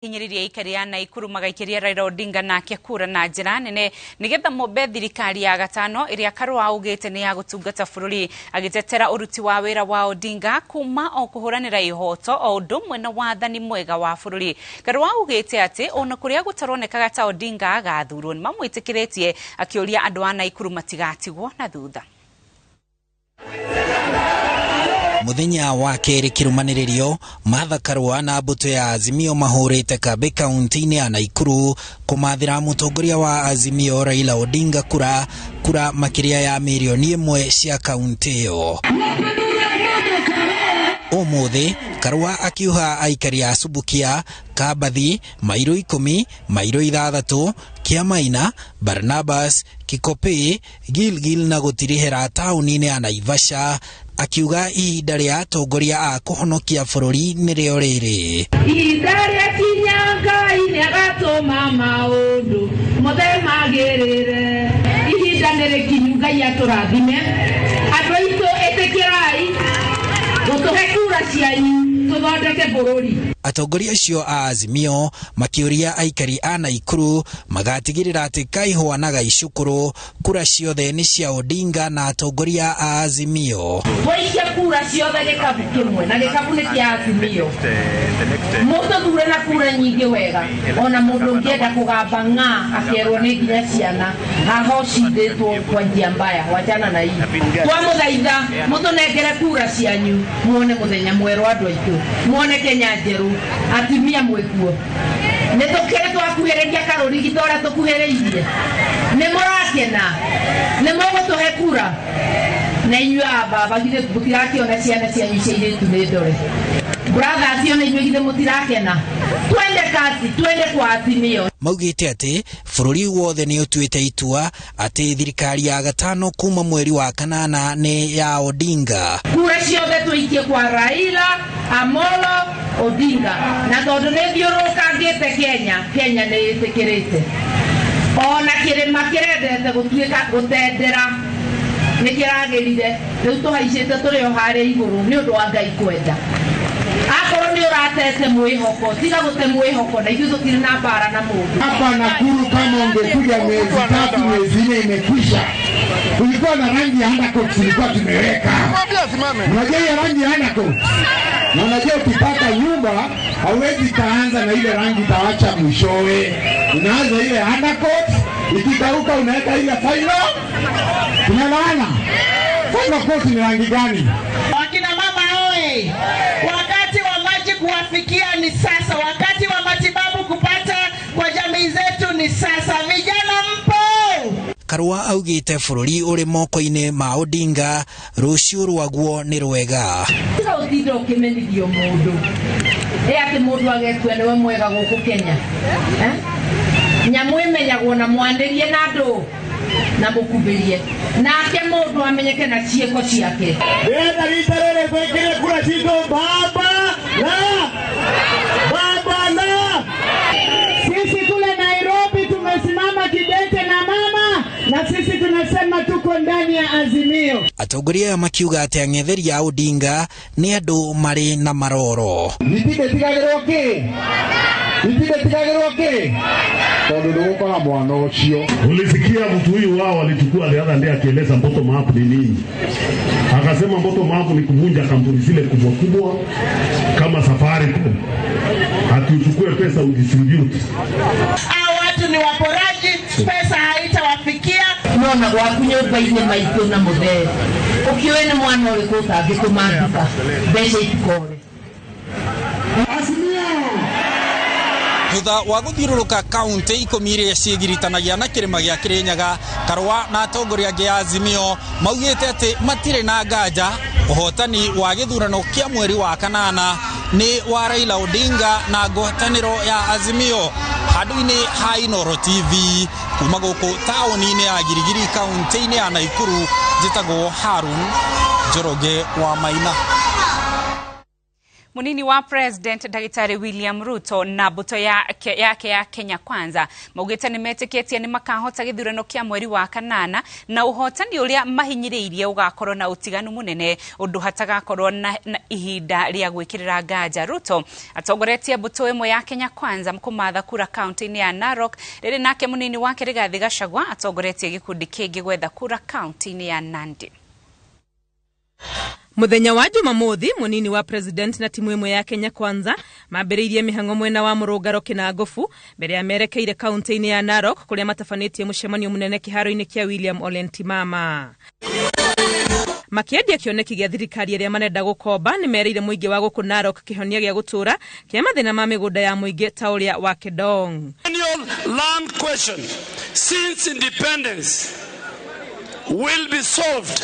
Hinyĩrĩria aikari a Naikuru magaikĩria Raila Odinga nake kura na njĩra nene nĩgetha mombe thirikari ya gatano ĩrĩa Karua augĩte nĩ ya gũtungata bũrũri, agĩtetera ũruti wa wĩra wa Odinga kuma o kũhũranĩra ihoto o ũndũ ũmwe na wathani mwega wa bũrũri. Karua augĩte atĩ ona kũrĩa gũtaronekaga ta Odinga agathurwo nĩmamwĩtĩkĩrĩtie, akĩũria andũ a Naikuru matigatigwo na thutha. Muthenya wa kerĩ kĩrũmanĩrĩrio, Martha Karua na mbũtũ ya Azimio mahũrĩte kambĩ kaunti-inĩ ya Naikuru kũmathĩra mũtongoria wa Azimio Raila Odinga kura kura makĩria ya mirioni 1 cia kaunti ĩyo. Ũmũthĩ Karua akiuha aikari a Subukia, Kambathi, Mairo 10, Mairo 6, Kiamaina, Barnabas, Kikopey, Gilgil na gũtirihĩra taũni-inĩ ya Naivasha, akiuga ihinda rĩa atongoria a kũhonokia bũrũri nĩrĩo rĩrĩ. Ihinda rĩa kinya Ngai nĩagatũma maũndũ mothe magĩrĩre. Ihinda nĩ rĩkinyu Ngai atũrathime. Andũ aitũ ĩtĩkĩrai gũtũhe kura cianyu tũthondeke bũrũri. Atongoria acio a Azimio makĩũria aikari a Naikuru magatigĩrĩra atĩ Kaihũa na Gaicukuru kura ciothe nĩ cia Odinga na atongoria a Azimio. Twaikia kura ciothe gĩkabu kĩmwe na gĩkabu nĩ kĩa Azimio. Mũtũthure na kura nyingĩ wega, ona mũndũ ũngĩenda kũgamba ng'a akerwo nĩ nginya ciana haha ũcindĩtwo kwa njia mbaya, wachana na hii. Twamũthaitha mũtũnengere kura cianyu muone mũthenya mwerũ andũ aitũ, muone Kenya njerũ, atumia mwĩkuo. Nĩ tũkĩrĩ twakuhĩrĩria karũrigi ta ũrĩa tũkuhĩrĩirie. Nĩ mũrakena, nĩ mũgũtũhe kura. Na inyuĩ a baba githĩ mũtirakĩona ciana cianyu cia airĩtu nĩ ndore. Brothers ona inyuĩ githĩ mũtirakena. Twende kazi, twende kwa Azimio. Maugĩte atĩ bũrũri wothe nĩ ũtuĩte itua atĩ thirikari ya gatano kuma mweri wa kanana nĩ ya Odinga. Kura ciothe tũikie kwa Raila Amolo Odinga, na tondũ nĩ thiũrũrũkangĩte Kenya, Kenya nĩ ĩtĩkĩrĩte. Ona kĩrĩma kĩrendete gũtuĩka gũtendera nĩ kĩragĩrire, rĩu tũhaicĩte tũrĩ o harĩa igũrũ nĩ ũndũ wa Ngai kwenda. Akorwo nĩ ũratete mwĩhoko, tiga gũte mwĩhoko, na ithuĩ tũtirĩ na mbara na mũndũ. Hapa Nakuru kama ungekuja miezi 3, miezi 4 imekwisha, kulikuwa na rangi ya undercoat tulikuwa tumeweka. Unajua hiyo rangi ya undercoat? Na unajua ukipaka nyumba hauwezi kaanza na ile rangi utawacha mwishowe. Unaanza ile undercoat, ikikauka unaweka ile final. Tunaelewana? Final coat ni rangi gani? Wakina mama oe, wakati wa maji kuwafikia ni sasa, wakati wa matibabu kupata kwa jamii zetu ni sasa. Vijana mpo? Karua augĩte bũrũri ũrĩ moko-inĩ ma Odinga, rũciũ rwaguo nĩ rwega. Tiga ũtinde ũkĩmenithio mũndũ. Ĩ atĩ mũndũ agetua nĩwe mwega gũkũ Kenya. Nyamũ ĩmenyagwo na mwanĩrie na andũ na mũkumbĩrie. Nake mũndũ amenyeke na ciĩko ciake. Ndĩrenda rita rĩrĩ twĩkĩre kura citũ baba na baba na. Sisi kule Nairobi tumesimama kidete na mama, na sisi tunasema tuko ndani ya Azimio. Atongoria aya makiuga atĩ ang'etheri a Odinga nĩ andũ marĩ na maroro. Nitindĩtigagĩrwo kĩ? Nitindĩtigagĩrwo kĩ? Tondũ ndũgũkora mwana ũcio. Ulisikia mtu huyu wao alichukua the other day akieleza bottom up ni nini. Akasema bottom up ni kuvunja kampuni zile kubwa kubwa kama Safaricom. Ati uchukue pesa udistribute. Hao watu ni waporaji, pesa haitawafikia. Nona gwaku nyũmba-inĩ maitũ na mũthee. Ũkĩũĩ nĩ mwana ũrĩkũ ũtangĩtũma nduka, mbeca itikore. Thutha wa gũthiũrũrũka kaunti 10 iria ciĩgiritanagia na kĩrĩma gĩa Kĩrĩnyaga, Karua na atongoria angĩ a Azimio maugĩte atĩ matirĩ na nganja ũhotani wa gĩthurano kĩa mweri wa kanana nĩ wa Raila Odinga na ngwatanĩro ya Azimio. Handũ-inĩ ha Inooro TV kuma gũkũ taũni-inĩ ya Girigiri kaunti-inĩ ya Naikuru, njĩtagwo Harun Njoroge wa Maina. Munini wa President Ndagĩtarĩ William Ruto na mbũtũ yake ya Kenya Kwanza maugĩte nĩmetĩkĩtie nĩmakahota gĩthurano kĩa mweri wa kanana na ũhotani ũrĩa mahinyĩrĩirie ũgakorwo na ũtiganu mũnene ũndũ hatagakorwo na ihinda rĩa gwĩkĩrĩra nganja. Ruto atongoretie mbũtũ ĩmwe ya Kenya Kwanza kũmatha kura kaunti-inĩ ya Narok, rĩrĩ nake munini wake Rigathi Gachagua atongoretie gĩkundi kĩngĩ gwetha kura kaunti-inĩ ya Nandi. Muthenya wa Jumamothi, munini wa president na timu imwe ya Kenya Kwanza mambĩrĩirie mĩhang'o mwena wa Mũrũngaro Kĩnangobu mbere ya merekeire kaunti-inĩ ya Narok kũrĩa matabanĩtie mũcemanio mũnene kĩharo-inĩ kĩa William Ole Ntimama. Makĩendia kĩoneki gĩa thirikari ĩrĩa marenda gũkomba nĩmerĩire mũingĩ wa gũkũ Narok kĩhonia gĩa gũtũra kĩa mathĩna ma mĩgũnda ya mũingĩ ta ũrĩa wa Kedong. Land question since independence will be solved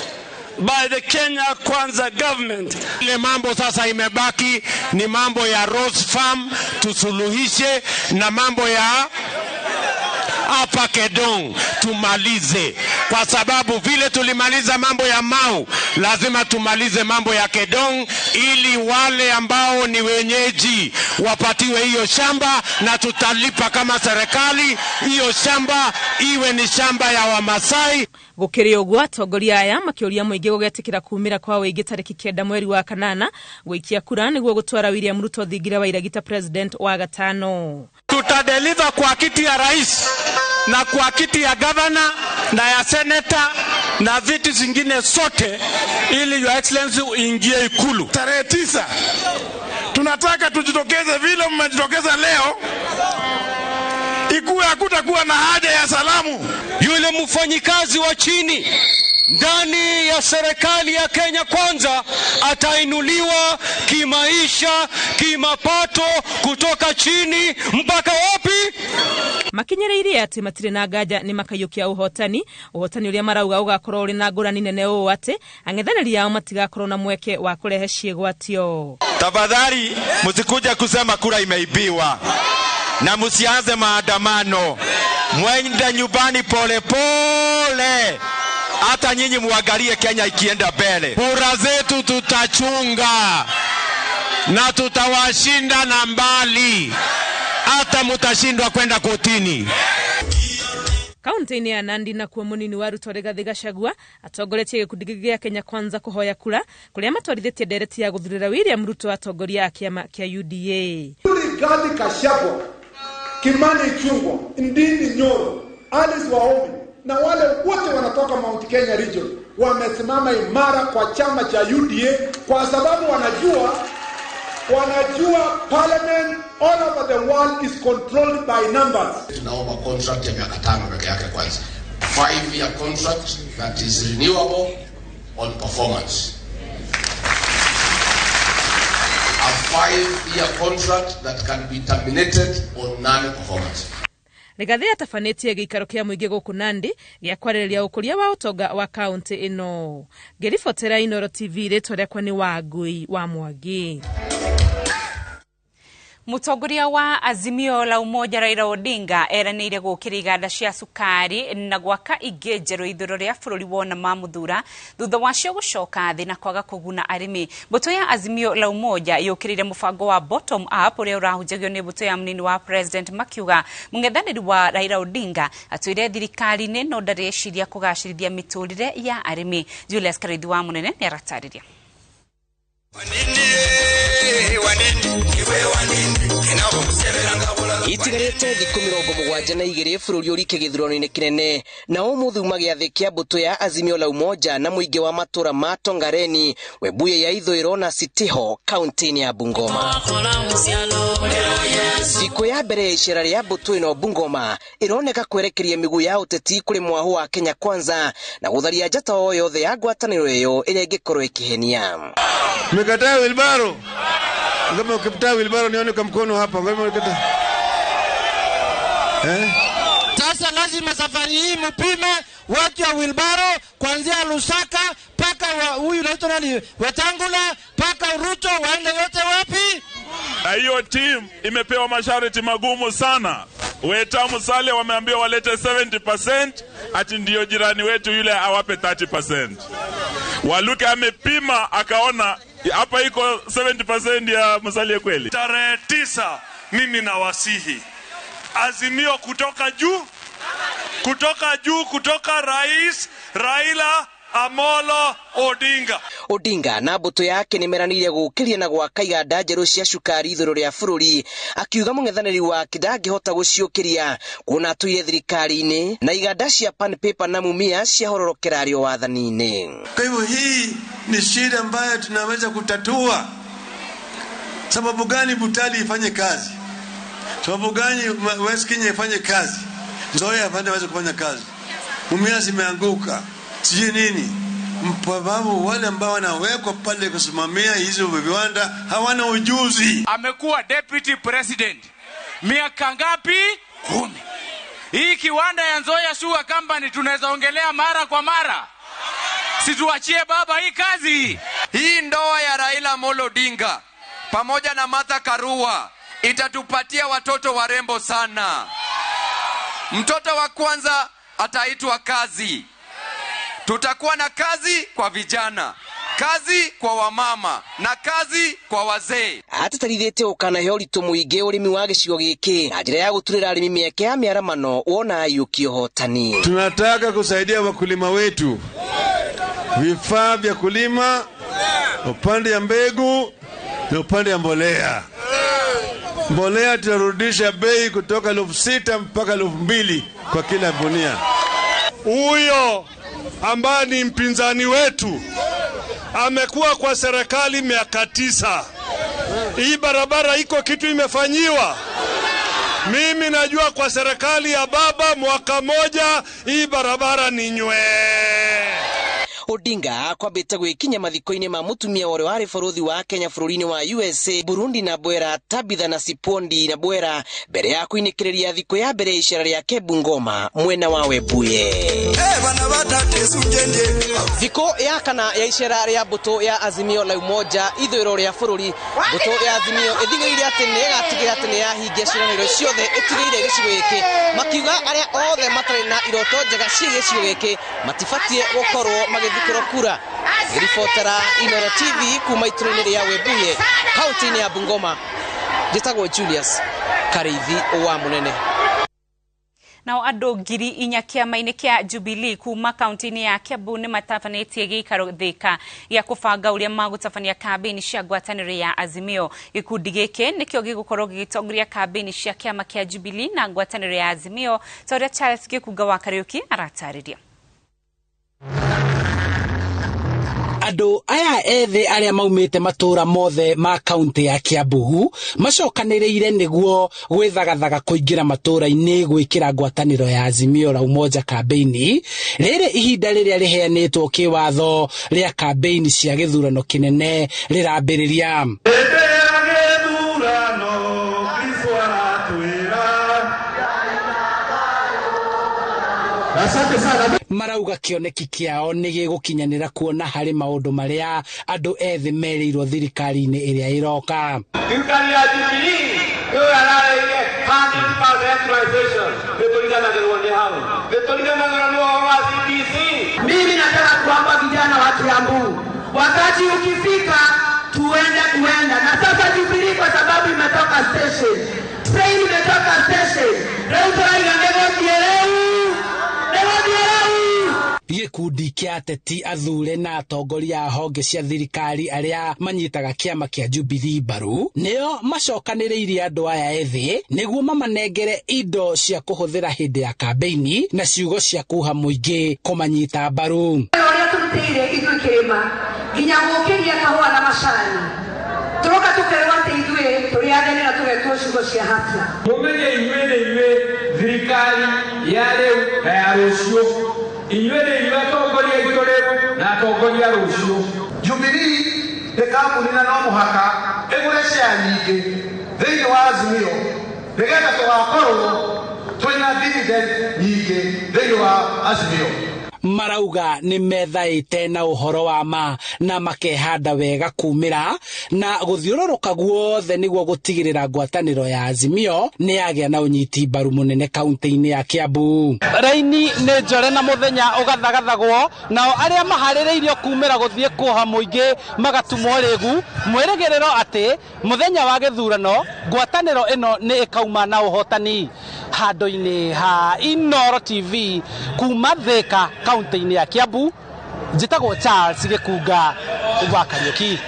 by the Kenya Kwanza government. Ile mambo sasa imebaki ni mambo ya Rose Farm tusuluhishe, na mambo ya hapa Kedong tumalize, kwa sababu vile tulimaliza mambo ya Mau lazima tumalize mambo ya Kedong ili wale ambao ni wenyeji wapatiwe hiyo shamba, na tutalipa kama serikali hiyo shamba iwe ni shamba ya Wamasai. Gukiri uguo atongoria aya makiuria muingi gugetikira kumira kwa wingi tariki 9 mweri wa kanana gwikia kura niguo gutwara William Ruto thingira wa iragita president wa gatano. Tutadeliver kwa kiti ya rais na kwa kiti ya governor na ya senator na viti zingine sote ili Your Excellency uingie Ikulu. Tarehe 9 tunataka tujitokeze vile mmejitokeza leo, ikuwe hakutakuwa na haja ya salamu. Yule mfanyikazi wa chini ndani ya serikali ya Kenya Kwanza atainuliwa kimaisha, kimapato, kutoka chini mpaka wapi? Makinyereirie ati matire na nganja ni makayukia uhotani uria marauga ugakorwo uri na ngurani nene uu ati ang'ethanĩri ao matigakorwo na mweke wa kurehe ciĩgwatio. Tafadhali msikuja kusema kura imeibiwa na msianze maandamano, mwende nyumbani pole pole. Hata nyinyi muangalie Kenya ikienda mbele. Kura zetu tutachunga na tutawashinda na mbali, hata mutashindwa kwenda kotini. Kaunti-inĩ ya Nandi nakuo munini wa Ruto Rigathi Gachagua atongoretie gĩkundi gĩa Kenya Kwanza kũhoya kura kũrĩa matwarithĩtie ndereti ya gũthurĩra William Ruto atongoria a kĩama kĩa UDA. Rigathi Gachagua, Kimani Ichung'wah, Ndindi Nyoro, Alice Wahome na wale wote wanatoka Mount Kenya region wamesimama imara kwa chama cha UDA kwa sababu wanajua parliament all over the world is controlled by numbers. Tunaomba contract ya miaka 5 peke yake kwanza. 5-year contract that is renewable on performance. A 5-year contract that can be terminated on non-performance. Rigathi atabanĩtie gĩikaro kĩa mũingĩ gũkũ Nandi gĩa kwarĩrĩria ũkũria wa ũtonga wa kaunti ĩno. Ngĩribotera Inooro TV, rĩtwa rĩakwa nĩ Wangui wa Mwangi. Mũtongoria wa Azimio la Umoja Raila Odinga eranĩire gũkĩra iganda cia cukari na gwaka ingĩ njerũ ithũĩro rĩa bũrũri wona mamuthura thutha wacio gũcoka thĩ na kwaga kũguna arĩmi. Mbũtũ ya Azimio la Umoja yũkĩrĩire mũbango wa bottom up ũrĩa ũrahunjagio nĩ mbũtũ ya mũnini wa president makiuga mũng'ethanĩri wa Raila Odinga atwĩre thirikari-inĩ no ndareciria kũgacĩrithia mĩtũrĩre ya arĩmi. Julius Karithi wa Mũnene nĩaratarĩria. Itigarĩte thikũ 72 bũrũri ũrike gĩthurano-inĩ kĩnene na ũmũthĩ uma gĩathĩ kĩa mbũtũ ya Azimio la Umoja na mũingĩ wa matũra ma Tongareni, Webuye ya Ithũĩro na Sitiho kaunti-inĩ ya Bungoma. Thikũ ya mbere ya icera rĩa mbũtũ ĩno Bungoma ĩroneka kwerekeria mĩguu ya ũteti kũrĩ mwahu wa Kenya Kwanza na gũtharia njata o yothe ya ngwatanĩro ĩyo ĩrĩa ĩngĩkorwo ĩkĩhenia. Mmekataa wilbaro. Kama ukikataa wilbaro nione kwa mkono hapa. Kama ukikataa. Sasa lazima safari hii mpime watu wa wilbaro kuanzia Lusaka paka huyu anaitwa nani Wetangula paka Ruto, waende yote wapi? Na hiyo team imepewa masharti magumu sana. Weta Musalia wameambiwa walete 70%, ati ndio jirani wetu yule awape 30%. Waluke amepima akaona Hapa iko 70% ya Musalia kweli. Tarehe 9 mimi nawasihi Azimio kutoka juu, kutoka Rais Raila Amolo Odinga. Odinga na mbũtũ yake nĩmeranĩire gũkĩria na gwaka iganda njerũ cia cukari ithũĩro rĩa bũrũri, akiuga mũng'ethanĩri wake ndangĩhota gũciũkĩria kuona atũire thirikari-inĩ na iganda cia Pan Paper na Mumia ciahororokera arĩ o wathani-inĩ. Kwa hivyo hii ni shida ambayo tunaweza kutatua. Sababu gani Butali ifanye kazi? Sababu gani West Kenya ifanye kazi? Nzoia afanye kufanya kazi. Mumia zimeanguka. Sijui nini. Sababu wale ambao wanawekwa pale kusimamia hizo viwanda hawana ujuzi. Amekuwa deputy president miaka ngapi? 10. Hii kiwanda ya Nzoia Sugar Company tunaweza ongelea mara kwa mara. Situachie baba hii kazi. Hii ndoa ya Raila Amolo Odinga pamoja na Martha Karua itatupatia watoto warembo sana. Mtoto wa kwanza ataitwa Kazi. Tutakuwa na kazi kwa vijana, kazi kwa wamama na kazi kwa wazee. Atatarithĩtie gũkanahe ũritũ mũingĩ ũrĩmi wa gĩcigo gĩkĩ na njĩra ya gũturĩra arĩmi mĩeke ya mĩaramano wona aiyũkia ũhotani. Tunataka kusaidia wakulima wetu, vifaa vya kulima, upande ya mbegu na upande ya mbolea. Mbolea tutarudisha bei kutoka 6,000 mpaka 2,000 kwa kila gunia. Huyo ambaye ni mpinzani wetu amekuwa kwa serikali miaka 9. Hii barabara iko kitu imefanyiwa. Mimi najua kwa serikali ya baba mwaka moja hii barabara ni nywe. Odinga kwambĩte gwĩkinya mathiko-inĩ ma mũtumia ũrĩa warĩ bũrũthi wa Kenya bũrũri-inĩ wa USA, Burundi na Bwera, Tabitha na Sipondi na Bwera, mbere ya kũinĩkĩrĩria thikũ ya mbere ya icera rĩake Bungoma mwena wa Webuye. Thikũ ya kana ya icera rĩa mbũtũ ya Azimio la Umoja ithũĩro rĩa bũrũri, mbũtũ ya Azimio ĩthing'ĩrĩirie atĩ nĩ ĩgatigĩrĩra atĩ nĩ yahingia ciĩranĩro ciothe ĩtigĩire gĩcigo gĩkĩ, makiuga arĩa othe matarĩ na iroto njega ciĩgiĩ gĩcigo gĩkĩ matibatiĩ gũkorwo magĩthikĩrwo kura. Ribotera Inoro TV kuma itũra-inĩ rĩa Webuye kaunti-inĩ ya Bungoma, njĩtagwo Julius Kariithi wa Munene. Nao andũ 4,000 kĩama-inĩ kĩa Jubilee kuma kaunti-inĩ ya Kiambu nĩ matabanĩtie gĩikaro Thika gĩa kũbanga ũrĩa magũtabania kambĩini cia ngwatanĩro ya Azimio. Gĩkundi gĩkĩ nĩkĩo gĩgũkorwo gĩgĩtongoria kambĩini cia kĩama kĩa Jubilee na ngwatanĩro ya Azimio, ta ũrĩa Charles Gĩkunga wa Kariũki aratarĩria. Andũ aya ethĩ arĩa maumĩte matũra mothe ma kaunti ya Kiambu macokanĩrĩire nĩguo gwĩthagathaga kũingĩra matũra-inĩ gwĩkĩra ngwatanĩro ya Azimio la Umoja kambĩini. Rĩrĩ ihinda rĩrĩa rĩheanĩtwo kĩwatho rĩa kambĩini cia gĩthurano kĩnene rĩrambĩrĩria. Marauga kĩoneki kĩao nĩ gĩgũkinyanĩra kuona harĩ maũndũ marĩa andũ ethĩ merĩirwo thirikari-inĩ ĩrĩa ĩroka. Thirikari ya Jubilee nĩyo yarareire 100% nĩtũriganagĩrwo nĩ hau, nĩtũriganagĩrwo nĩ ũhoro wa CBC. Mimi nataka kuomba vijana wa Kiambu, wakati ukifika tuende kuenda na sasa Jubilee, kwa sababu imetoka station, train imetoka station, rĩu tũraiga nĩgũthiĩ rĩu. Gĩkundi kĩa ateti athure na atongoria a honge cia thirikari arĩa manyitaga kĩama kĩa Jubilee mbaru nĩo macokanĩrĩirie andũ aya ethĩ nĩguo mamanengere indo cia kũhũthĩra hĩndĩ ya kambĩini na ciugo cia kuha mũingĩ kũmanyita mbaru. Ũrĩa tũrutĩire ithuĩ kĩrĩma nginya gũkĩria kahũa na macani tũroka tũkerwo atĩ ithuĩ tũrĩ atheni na tũgetwo ciugo cia hatia. Mũmenye inyuĩ nĩ inyuĩ thirikari ya rĩu na ya rũciũ, inyuĩ nĩ inyuĩ atongoria aitũ rĩu na atongoria rũciũ. Jubilee nĩ kambuni na no mũhaka ĩgũre share nyingĩ thĩinĩ wa Azimio nĩgetha tũgakorwo twĩna dividend nyingĩ thĩinĩ wa Azimio. Marauga nĩ methaĩte na ũhoro wa ma na makehanda wega kumĩra na gũthiũrũrũka guothe nĩguo gũtigĩrĩra ngwatanĩro ya Azimio nĩ yagĩa na ũnyiti mbaru mũnene kaunti-inĩ ya Kiambu. Raini nĩ njore na mũthenya ũgathagathagwo, nao arĩa maharĩrĩirio kumĩra gũthiĩ kuoha mũingĩ magatumwo rĩgu, mwĩrĩgĩrĩro atĩ mũthenya wa gĩthurano ngwatanĩro ĩno nĩ ĩkauma na ũhotani. Handũ-inĩ ha Inooro TV kuma Thika kaunti-inĩ ya Kiambu, njĩtagwo Charles Gĩkunga wa Kariũki.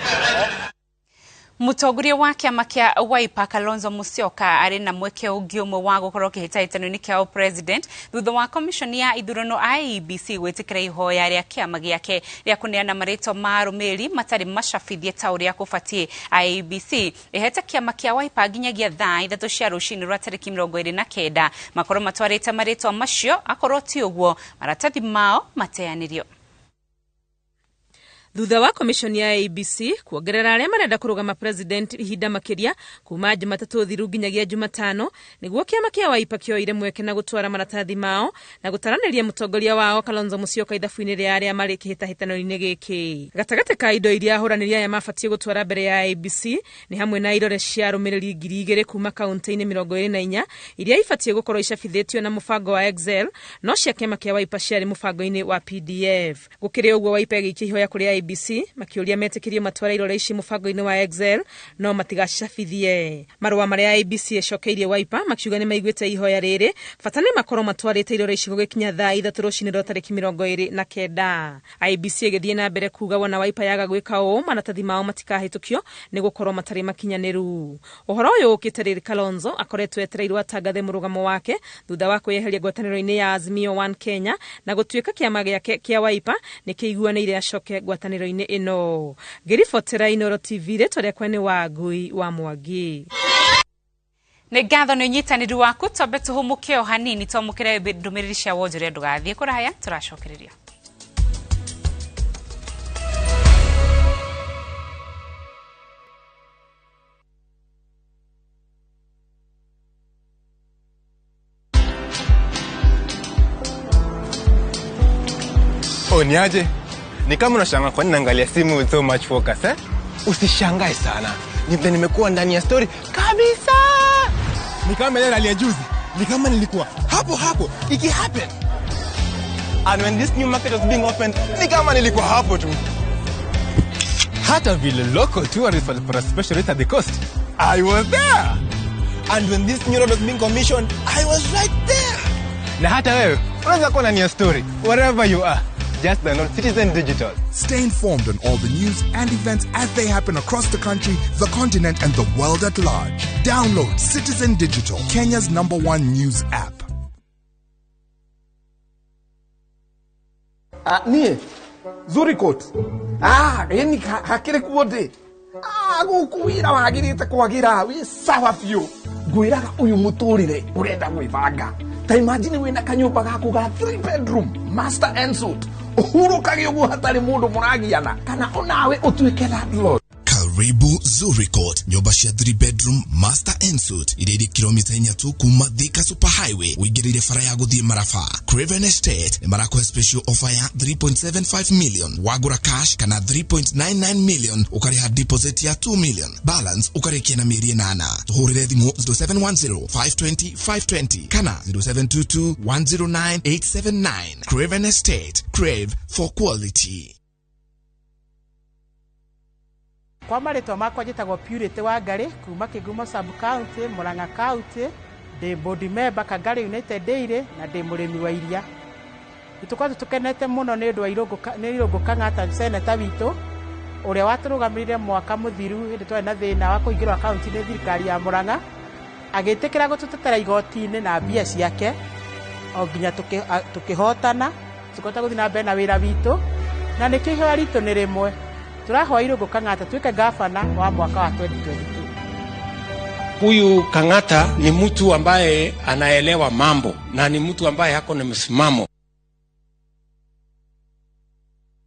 Mũtongoria wa kĩama kĩa Wiper Kalonzo Musyoka arĩ na mweke ũngĩ ũmwe wa gũkorwo kĩhĩtahĩtano-inĩ kĩa president thutha wa commission ya ithurano IEBC gwĩtĩkĩra ihoya rĩa kĩama gĩake rĩa kũneana marĩtwa ma arũmĩrĩri matarĩ macabithie ta ũrĩa kũbatiĩ. IEBC ĩhete kĩama kĩa Wiper nginyagia thaa 3 cia rũcinĩ rwa tarĩki 29 makorwo matwarĩte marĩtwa macio, akorwo ti ũguo maratathi mao mateanĩrio. Thutha wa commission ya IEBC kuongerera arĩa marenda kũrũgama president ihinda makĩria kuma Jumatatũ thiru nginyagia Jumatano nĩguo kĩama kĩa Wiper kĩoire mweke na gũtwara maratathi mao na gũtaranĩria mũtongoria wao Kalonzo Musyoka ithabu-inĩ rĩa arĩa marĩ kĩhĩtahĩtano-inĩ gĩkĩ. Gatagatĩ ka indo iria ahũranĩri aya mabatiĩ gũtwara mbere ya IEBC nĩ hamwe na irore cia arũmĩrĩri 2000 kuma kaunti-inĩ 24 iria ibatiĩ gũkorwo icabithĩtio na mũbango wa Excel, no cia kĩama kĩa Wiper ciarĩ mũbango-inĩ wa PDF. Gũkĩrĩ ũguo Wiper ĩgĩikia ihoya kũrĩ IEBC makĩũria metĩkĩrio matwara irore ici mũbango-inĩ wa Excel no matigacabithie. Marũa marĩa IEBC ĩcokeirie Wiper makiuga nĩ maiguĩte ihoya rĩrĩ, bata nĩ makorwo matwarĩte irore ici gũgĩkinya thaa 3 rũcinĩ rwa tarĩki 29. IEBC ĩgĩthiĩ na mbere kuga wona Wiper yaga gwĩka ũũ maratathi mao matikahĩtũkio nĩ gũkorwo matarĩ makinyanĩru. Ũhoro ũyũ ũkĩte rĩrĩ Kalonzo akoretwo etereirwo atangathe mũrũgamo wake thutha wa kwĩyeheria ngwatanĩro-inĩ ya Azimio One Kenya na gũtuĩka kĩama gĩake kĩa Wiper nĩ kĩiguanĩire acoke ngwatanĩro-inĩ ĩno. Ngĩribotera Inooro TV, rĩtwa rĩakwa nĩ Wangui wa Mwangi. Nĩ ngatho nĩ ũnyitanĩri waku, twambe tũhũmũke o hanini twamũkĩre ndũmĩrĩri cia wonjoria, ndũgathiĩ kũraya, tũracokereria. Oh, niaje? Ni kama unashangaa kwa nini naangalia simu with so much focus, eh? Usishangae sana. Ni vile nimekuwa ndani ya story kabisa. Ni kama ile rally ya juzi. Ni kama nilikuwa hapo hapo iki happen. And when this new market was being opened, ni kama nilikuwa hapo tu. Hata vile local tourists walipata special rate at the coast, I was there. And when this new road was being commissioned, I was right there. Na hata wewe unaweza kuwa ndani ya story wherever you are. Just download Citizen Digital. Stay informed on all the news and events as they happen across the country, the continent, and the world at large. Download Citizen Digital, Kenya's #1 news app. Nie, Zurikot. Yani hakire kuode. Gukuwira wagirite kwagira wi sawa biũ. Ngwiraga uyu muturire urenda gwibanga. Ta imagine wina kanyumba gaku ga 3 bedroom master en suite. Uhurukage uguo hatari mundu muragiana kana onawe utuike landlord. Karibu Zurikot, nyumba cia 3 bedroom master en suite iria iri kilomita 4 tu kuma Thika Super Highway uingirire bara ya guthie Marafa. Craven Estate ni marakuhe special offer ya 3.75 million wagura cash kana 3.99 million ukariha deposit ya 2 million balance ukarikia na mĩeri 8. Tuhurire thimu 0710 520 520 kana 0722 109 879. Craven Estate, crave for quality. Kwa marĩtwa makwa njĩtagwo Purity Wangari kuma Kĩgumo sub county, Murang'a county, ndĩ board member Kangari United Dairy na ndĩ mũrĩmi wa iria. Nĩtũkoretwo tũkenete mũno nĩ ũndũ wa Irũngũ Kang'ata seneta witũ ũrĩa watũrũgamĩrĩire mwaka mũthiru hĩndĩ twarĩ na thĩna wa kũingĩrwo kaunti nĩ thirikari ya Murang'a, agĩtĩkĩra gũtũtetera igoti-inĩ na mbia ciake o nginya tũkĩhotana, tũkĩhota gũthiĩ na mbere na wĩra witũ, na nĩkĩo ihoya ritũ nĩ rĩmwe. Tũrahoya Irũngũ Kang'ata tuĩke gavana wa mwaka wa 2022. Huyu Kang'ata ni mtu ambaye anaelewa mambo na ni mtu ambaye hako na msimamo.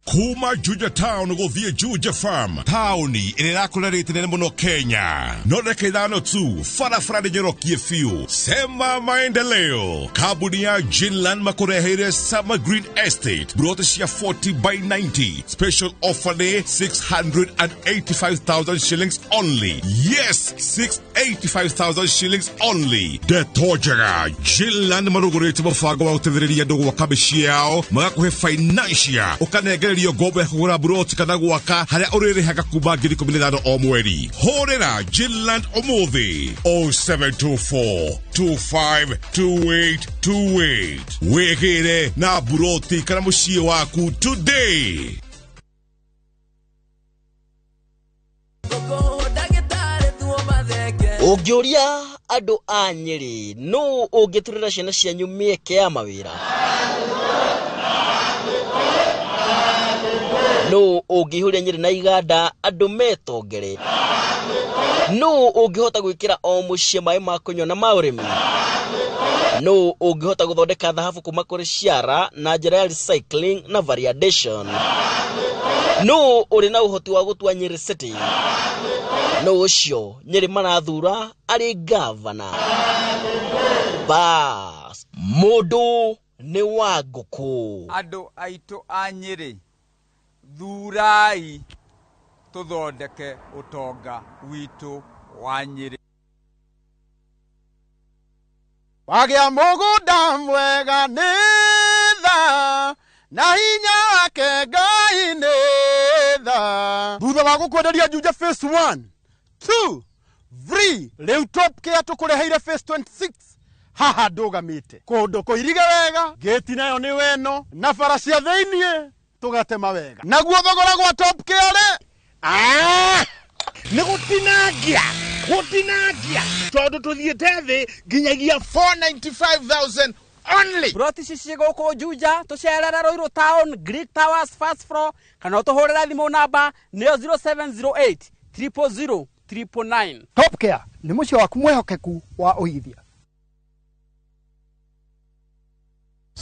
Kuma Juja Town gũthiĩ Juja Farm, taũni ĩrĩa ĩrakũra rĩti nene mũno Kenya. No ndagĩka 5 tu, barabara nĩ njorokie biũ. Sema maendeleo. Kambuni ya Jinland makũreheire Summer Green Estate, broti cia 40 by 90. Special offer nĩ 685,000 shillings only. Yes, 685,000 shillings only. Ndeto njega, Jinland marũgũrĩte mũbango wa gũteithĩrĩria andũ gwaka mĩciĩ yao, magakũhe financial, ũkanengererio ngombo ya kũgũra buroti kana gwaka harĩa ũrĩrĩhaga kuma 15,000 o mweri. Hũrĩra Jinland ũmũthĩ 0724 252828 wĩgĩre na buroti kana mũciĩ waku today. Ũngĩũria andũ a Nyĩrĩ nũ ũngĩturĩra ciana cianyu mĩeke ya mawĩra, nũ ũngĩihũria Nyĩrĩ na iganda andũ metongere, nũ ũngĩhota gwĩkĩra o mũciĩ maĩ ma kũnyua na ma ũrĩmi, nũ ũngĩhota gũthondeka thahabu kuma kũrĩ ciara na njĩra ya recycling na variation, nũ ũrĩ na ũhoti wa gũtua Nyĩrĩ City, nũ ũcio Nyĩrĩ marathura arĩ gavana. Bas, mũndũ nĩ wa ngũkũ. Andũ aitũ a Nyĩrĩ, thurai tũthondeke ũtonga witũ wa Nyĩrĩ. Wagĩa mũgũnda mwega nĩ tha, na hinya wake Ngai nĩ tha. Thutha wa gũkwenderia Juja phase 1, 2, 3, rĩu Top Care tũkũreheire phase 26. Haha ndũgamĩte kũndũ kũirige wega, gĩti nayo nĩ weno, na bara cia thĩiniĩ tũgatema wega. Naguo thogora gwa Top Care rĩ, nĩ gũtinangia gũtinangia tondũ tũthiĩte thĩ nginyagia 495,000 only. Broti ici ciĩ gũkũ Juja, tũcerere Ruiru Town, Greek Towers first floor, kana ũtũhũrĩre thimũ namba nĩyo 0708 000 999. Top Care nĩ mũciĩ waku mwĩhokeku wa ũigithia.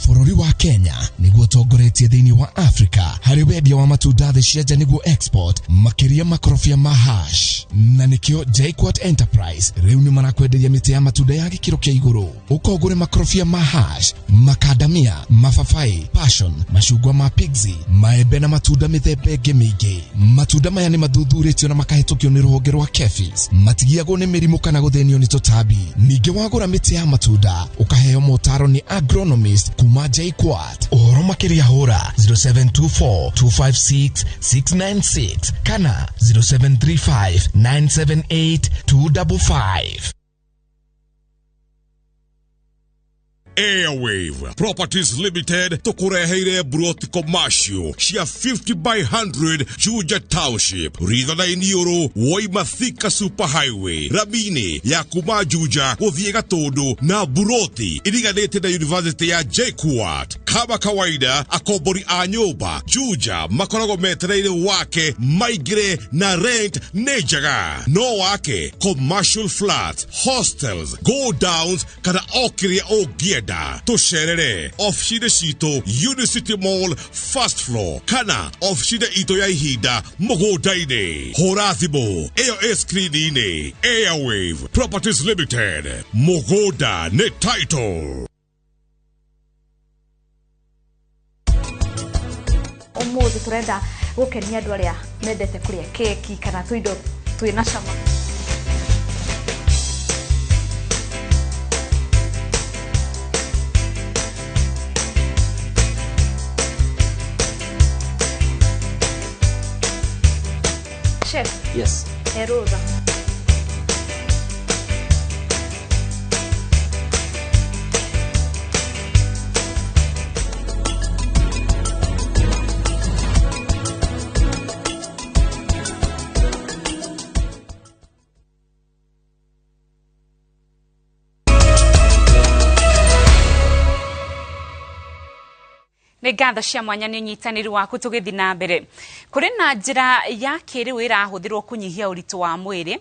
Bũrũri wa Kenya nĩguo ũtongoretie thĩinĩ wa Africa harĩ wendia wa matunda thĩ cia nja nĩguo export, makĩria makorobia ma hash. Na nĩkĩo JKUAT Enterprise rĩu nĩ marakwenderia mĩtĩ ya matunda ya gĩkĩro kĩa igũrũ. Ũka ũgũre makorobia ma hash, makadamia, mababaĩ, passion, macungwa ma pixie, maembe na matunda mĩthemba ĩngĩ mĩingĩ. Matunda maya nĩ mathuthurĩtio na makahĩtũkio nĩ rũhonge rwa KEPHIS. Matigiagwo nĩ mĩrimũ kana gũthĩnio nĩ tũtambi. Ningĩ wagũra mĩtĩ ya matunda ũkaheo motaro nĩ agronomist kuma JKUAT. Ũhoro makĩria hũra 0724 256 696 kana 0735 978 255. Airwave Properties Limited tukureheire broti commercial cia 50 by 100 Juja Township, Ritha Iniuru, woima Thika Super Highway, ramini ya kuma Juja gũthiĩ Gatũndũ na buroti iriganĩte na University ya JKUAT. Kama kawaida, akombori a nyũmba Juja makoragwo metereire wake maingĩre na rent nĩ njega. No wake commercial flats, hostels, go downs kana o kĩrĩa ũngĩenda. Tũcerere ofici-inĩ citũ Unicity Mall first floor kana ofici-inĩ itũ ya ihinda mũgũnda-inĩ. Hũra thimũ ĩyo ĩ screen-inĩ. Airwave Properties Limited, mũgũnda nĩ title. Ũmũthĩ tũrenda gũkenia andũ arĩa mendete kũrĩa keki kana tũindo twĩna cama. Chef. Yes. Heruza. Nĩ ngatho cia mwanya nĩ ũnyitanĩri waku tũgĩthiĩ na mbere. Kũrĩ na njĩra ya kĩrĩu ĩrahũthĩrwo kũnyihia ũritũ wa mwĩrĩ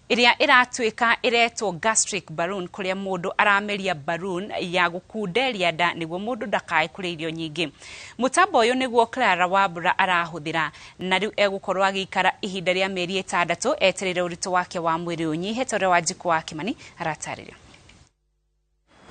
Ĩrĩa ĩratuĩka ĩretwo gastric balloon, kũrĩa mũndũ arameria balloon ya gũkunderia nda nĩguo mũndũ ndakae kũrĩa irio nyingĩ. Mũtambo ũyũ nĩguo Clara Wambura arahũthĩra, na rĩu egũkorwo agĩikara ihinda rĩa mĩeri 6 etereire ũritũ wake wa mwĩrĩ ũnyihe, ta ũrĩa Wanjikũ wa Kimani aratarĩria.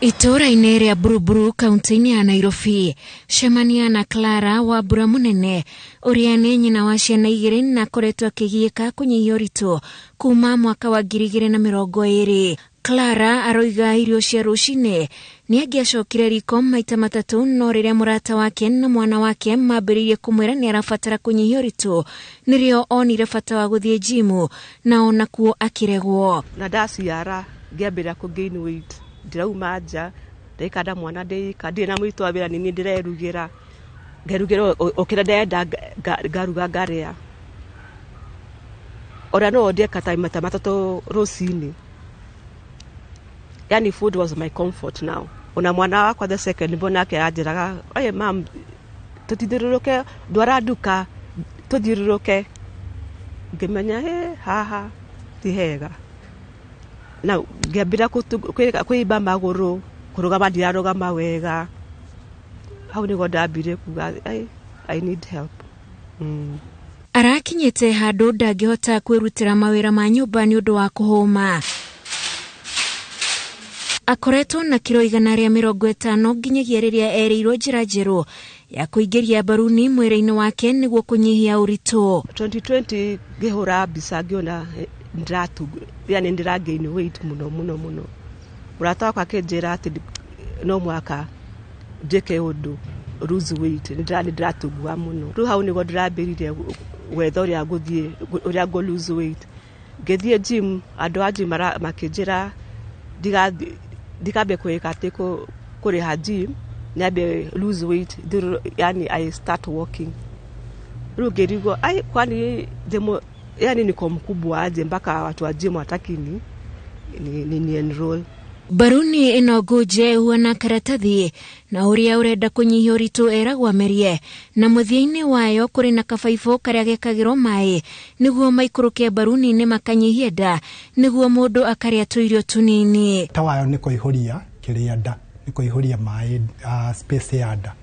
Itũũra-inĩ rĩa Buruburu kaunti-inĩ ya Nairobi, cemania na Clara Wambura mũnene ũrĩa nĩ nyina wa ciana 2 na akoretwo akĩgiĩka kũnyihia ũritũ kuma mwaka wa 2020. Clara aroiga irio cia rũcinĩ nĩ angĩacokire riko maita 3, no rĩrĩa mũrata wake na mwana wake mambĩrĩirie kũmwĩra nĩ arabatara kũnyihia ũritũ, nĩrĩo onire bata wa gũthiĩ jimu na onakuo akĩregwo. Na ndaciara ngĩambĩrĩria kũ gain weight, ndĩrauma nja ndĩkanda mwana ndĩika ndirĩ na mũritũ wa wĩra, nini ndĩrerugĩra, ngerugĩra o kĩrĩa ndĩrenda, ngaruga ngarĩa. Ona no ndĩe ta maita 3 rũcinĩ. Yani food was my comfort now. Ona mwana wakwa the second born nake anjĩraga, "Oye mam, tũtithiũrũrũke, ndwara nduka tũthiũrũrũke." Ngĩmenya he haha ti hega. Na ngĩambĩrĩria kwĩimba magũrũ, kũrũgama ndirarũgama wega. Hau nĩguo ndambire kuga I need help. Arakinyĩte handũ ndangĩhota kwĩrutĩra mawĩra ma nyũmba nĩ ũndũ wa kũhũma. Akoretwo na kiro 150 nginyagia rĩrĩa erĩirwo njĩra njerũ ya kũingĩria mbaruni mwĩrĩ-inĩ wake nĩguo kũnyihia ũritũ. 2020 ngĩhũra mbica ngĩona yani ndĩra gain weight mũno mũno mũno. Mũrata wakwa akĩnjĩra atĩ no mwaka njĩke ũndũ lose weight, nĩndĩratungua mũno. Rĩu hau nĩguo ndĩrambĩrĩirie gwetha ũrĩa ngũthiĩ, ũrĩa ngũ lose weight. Ngĩthiĩ gym, andũ a gym makĩnjĩra ndikambe kwĩka atĩ kũrĩha gym, nyambe lose weight, yani I start walking. Rĩu ngĩrigwo, ai kwani yani niko mkubwa aje mpaka watu wa gym wataki ni enroll. Baruni ĩno ngũnje ĩhuana karatathi na ũrĩa ũrenda kũnyihia ũritũ eragwo amerie, na mũthia-inĩ wayo kũrĩ na kabaibũ karĩa gekagĩrwo maĩ nĩguo maikũrũke baruni-inĩ makanyihia nda nĩguo mũndũ akarĩa tũirio tũnini. Ta wayo nĩ kũihũria kĩrĩa nda, nĩ kũihũria maĩ space ya nda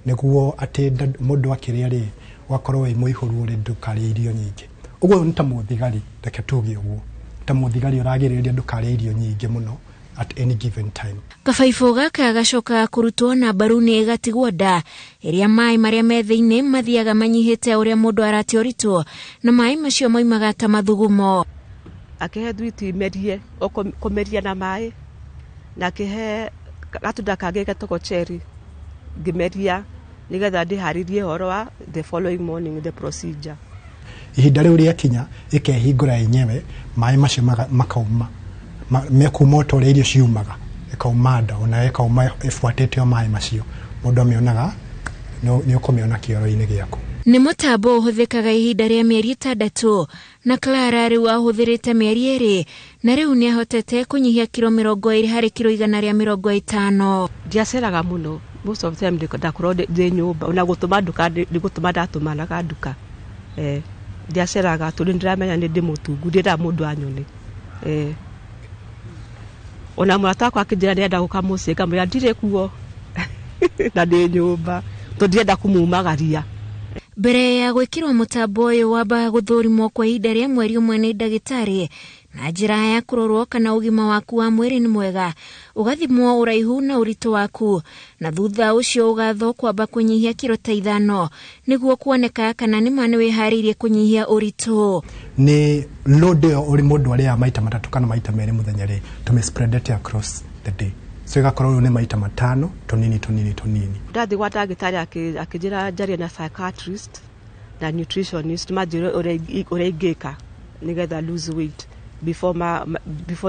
nĩguo atĩ mũndũ akĩrĩa rĩ ũgakorwo wĩ mũihũru ũrĩ ndũkarĩe irio nyingĩ. Ũguo nĩ ta mũthigari, reke tuge ũguo, ta mũthigari ũragirĩrĩria ndũkarĩe irio nyingĩ mũno at any given time. Kabaibũ gaka gacokaga kũrutwo na mbaruni ĩgatigwo nda ĩrĩa maĩ marĩa me thĩinĩ mathiaga manyihĩte ũrĩa mũndũ aratia ũritũ, na maĩ macio moimaga ta mathugumo. Akĩhe thwiti merie, kũmeria na maĩ, na akĩhe gatunda kangĩ getagwo cherry ngĩmeria nĩgetha ndĩharĩrie ũhoro wa the following morning, the procedure. Ihinda rĩu rĩakinya ĩkehingũra yenyewe, maĩ macio makauma mekuma o ta ũrĩa irio ciumaga, ĩkauma nda ona ĩkauma ĩbuatĩte o maĩ macio, mũndũ amĩonaga, nĩ ũkũmĩona kĩoro-inĩ gĩaku. Nĩ mũtambo ũhũthĩkaga ihinda rĩa mĩeri 6, na Clara rĩu ahũthĩrĩte mĩeri 2 na rĩu nĩ ahotete kũnyihia kiro 20 harĩ kiro 150. Ndiaceraga mũno, most of the time ndakorwo ndĩ nyũmba, ona gũtũma nduka nĩ gũtũma ndatũmanaga nduka. Ndiaceraga tondũ nĩndĩramenya nĩ ndĩ mũtungu, ndiendaga mũndũ anyone. Ona mũrata wakwa akĩnjĩra nĩarenda gũka mũciĩ, ngamwĩra ndirĩ kuo na ndĩ nyũmba tondũ ndirenda kũmumagaria. Mbere ya gwĩkĩrwo mũtambo ũyũ wambaga gũthũrimwo kwa ihinda rĩa mweri 1 nĩ ndagĩtarĩ na njĩra ya kũrorwo kana ũgima waku wa mwĩrĩ nĩ mwega, ũgathimwo ũraihu na ũritũ waku, na thutha ũcio ũgathwo kwamba kũnyihia kiro ta 5 nĩguo kuoneka kana nĩma nĩ wĩharĩirie kũnyihia ũritũ. Nĩ load ĩyo ũrĩ mũndũ arĩaga maita 3 kana maita 2 mũthenya rĩ, tũmĩ spread it across the day, so ĩgakorwo rĩu nĩ maita 5 tũnini tũnini tũnini. Ndathiĩ gwa ndagĩtarĩ akĩnjĩra njarie na psychiatrist na nutritionist manjĩre ũrĩa ingĩka nĩgetha lose weight before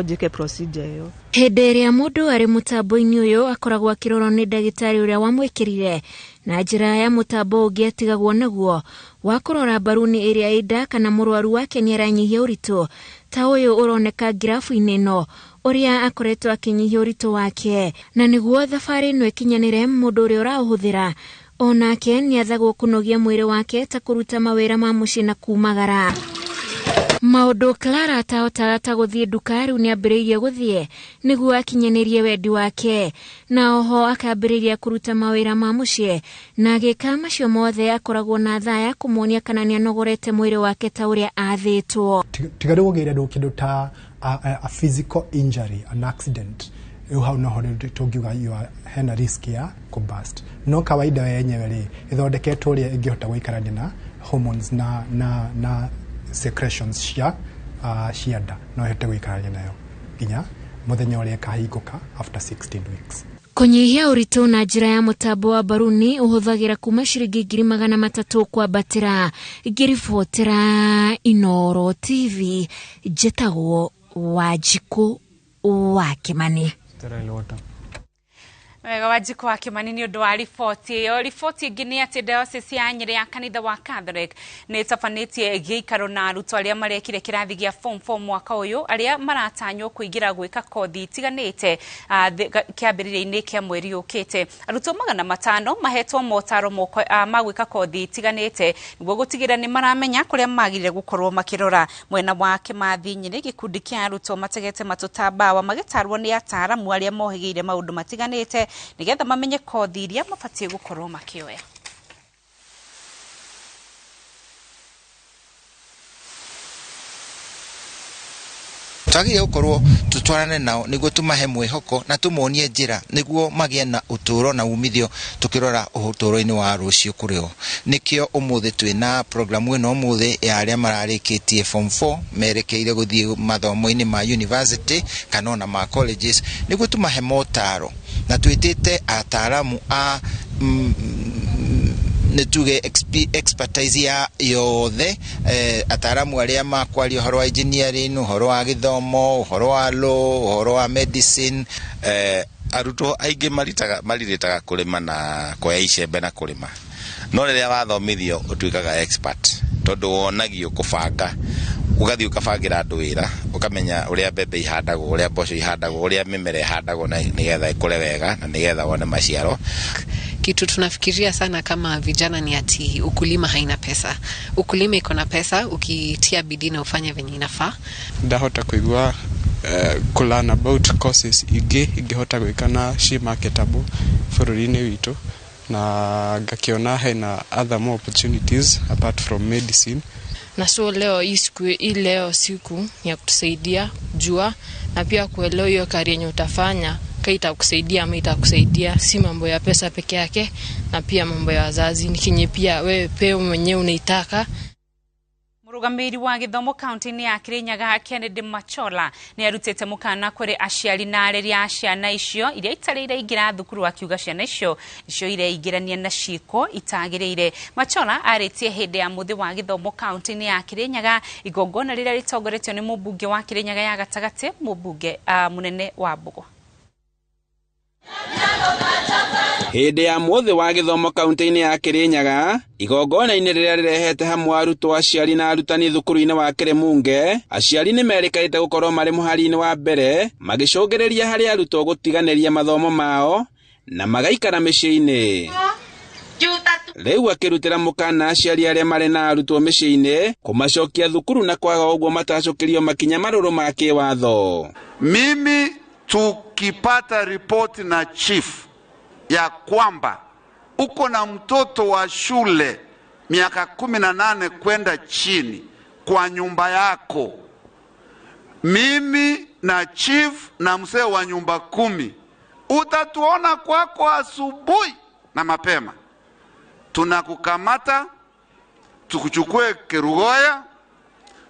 njĩke procedure ĩyo. Hĩndĩ ĩrĩa mũndũ arĩ mũtambo-inĩ ũyũ akoragwo akĩrorwo nĩ ndagĩtarĩ ũrĩa wamwĩkĩrire na njĩra ya mũtambo ũngĩ atigagwo naguo wa kũrora mbaruni ĩrĩa ĩ nda kana mũrwaru wake nĩ aranyihia ũritũ ta ũyũ ũroneka ngirabu-inĩ ĩno ũrĩa akoretwo akĩnyihia ũritũ wake, na nĩguo thabarĩ ĩno ĩkinyanĩre mũndũ ũrĩa ũraũhũthĩra onake nĩ athagwo kũnogia mwĩrĩ wake ta kũruta mawĩra ma mũciĩ na kumagara. Maũndũ Clara atahotaga ta gũthiĩ nduka rĩu nĩambĩrĩirie gũthiĩ nĩguo akinyanĩrie wendi wake, na oho akambĩrĩria kũruta mawĩra ma mũciĩ, na agĩka macio mothe akoragwo na thaa ya kũmuonia kana nĩanogorete mwĩrĩ wake ta ũrĩa athĩtwo. Tiga rĩu ũgĩire kĩndũ ta a physical injury, an accident, rĩu hau noho rĩu tũngiuga hena risk ya kũburst. No kawaida we yenyewe rĩ, ĩthondeketwo ũrĩa ĩngĩhota gũikarania na hormones na secretions cia nda, no ĩhote gũikarania nayo nginya mũthenya ũrĩa ĩkahingũka after 16 weeks. Kũnyihia ũritũ na njĩra ya mũtambo wa mbaruni ũhũthagĩra kuma ciringi 300,000 kwambatĩra. Ngĩribotera Inooro TV, njĩtagwo Wanjikũ wa Kĩmani. Wega Wanjikũ wa Kĩmani nĩ ũndũ wa riboti ĩyo. Riboti ĩngĩ nĩ atĩ diocese ya Nyĩrĩ ya kanitha wa Catholic nĩ ĩtabanĩtie gĩikaro na arutwo arĩa marekire kĩrathi gĩa form 4 mwaka ũyũ, arĩa maratanywo kũingĩra gwĩka kothi itiganĩte kĩambĩrĩria-inĩ kĩa mweri ũkĩte. Arutwo 500 mahetwo motaro ma gwĩka kothi itiganĩte nĩguo gũtigĩrĩra nĩ maramenya kũrĩa magĩrĩire gũkorwo makĩrora. Mwena wa Kĩmathi Nyĩrĩ, gĩkundi kĩa arutwo mategete matũ ta mbawa magĩtarwo nĩ ataaramu arĩa mohĩgĩire maũndũ matiganĩte nĩgetha mamenye kothi iria mabatiĩ gũkorwo makĩoya. Twagĩrĩire gũkorwo tũtwarane nao nĩguo tũmahe mwĩhoko na tũmonie njĩra nĩguo magĩe na ũtũũro na umithio tũkĩrora ũtũũro-inĩ wa rũciũ kũrĩ o. Nĩkĩo ũmũthĩ twĩna programu ĩno ũmũthĩ ya arĩa mararĩkĩtie form 4 merekeire gũthiĩ mathomo-inĩ ma university kana ona ma colleges nĩguo tũmahe motaro, na twĩtĩte ataaramu a nĩ tuge expertise ya yothe, ataaramu arĩa makwaria ũhoro wa engineering, ũhoro wa gĩthomo, ũhoro wa law, ũhoro wa medicine. Arutwo aingĩ marirĩtaga kũrĩma na kuoya icembe na kũrĩma, no rĩrĩa wathomithio ũtuĩkaga expert tondũ wonagio kũbanga, ũgathiĩ ũkabangĩra andũ wĩra, ũkamenya ũrĩa mbembe ihandagwo, ũrĩa mboco ihandagwo, ũrĩa mĩmera ĩhandagwo na nĩgetha ĩkũre wega na nĩgetha wone maciaro. Kitu tunafikiria sana kama vijana ni ati ukulima haina pesa. Ukulima iko na pesa ukitia bidii na ufanye venye inafaa. Ndahota kuigua kulearn about courses ingĩ ingĩhota gwĩka na ci marketable bũrũri-inĩ witũ, na ngakiona hena other more opportunities apart from medicine. Na so leo hii siku, hii leo siku ya kutusaidia kujua na pia kuelewa hiyo career yenye utafanya ka itakusaidia ama itakusaidia, si mambo ya pesa peke yake na pia mambo ya wazazi, ni kinye pia wewe pia mwenyewe unaitaka. Mũrũgamĩrĩri wa gĩthomo kaunti-inĩ ya Kirinyaga Kennedy Machola nĩ arutĩte mũkana kũrĩ aciari na areri a ciana icio iria itarĩ iraingĩra thukuru, akiuga ciana icio nĩcio ireingĩrania na ciĩko itagĩrĩire. Machola arĩtie hĩndĩ ya mũthĩ wa gĩthomo kaunti-inĩ ya Kirinyaga, igongona rĩrĩa rĩtongoretio nĩ mũmbunge wa Kirinyaga ya gatagatĩ, mũmbunge mũnene wa Mbũgwa. Hĩndĩ ya mũthĩ wa gĩthomo kaunti-inĩ ya Kirinyaga, igongona-inĩ rĩrĩa rĩrehete hamwe arutwo, aciari na arutani thukuru-inĩ wa Kĩrĩmunge, aciari nĩ merĩkanĩte gũkorwo marĩ mũhari-inĩ wa mbere magĩcũngĩrĩria harĩ arutwo gũtiganĩria mathomo mao na magaikara mĩciĩ-inĩ. Rĩu akĩrutĩra mũkana aciari arĩa marĩ na arutwo mĩciĩ-inĩ kũmacokia thukuru na kwaga ũguo matacũkĩrio makinya marũrũ ma kĩwatho. Mimi tukipata ripoti na chief ya kwamba uko na mtoto wa shule miaka 18 kwenda chini kwa nyumba yako, mimi na chief na mzee wa nyumba 10 utatuona kwako asubuhi na mapema. Tunakukamata, tukuchukue Kerugoya,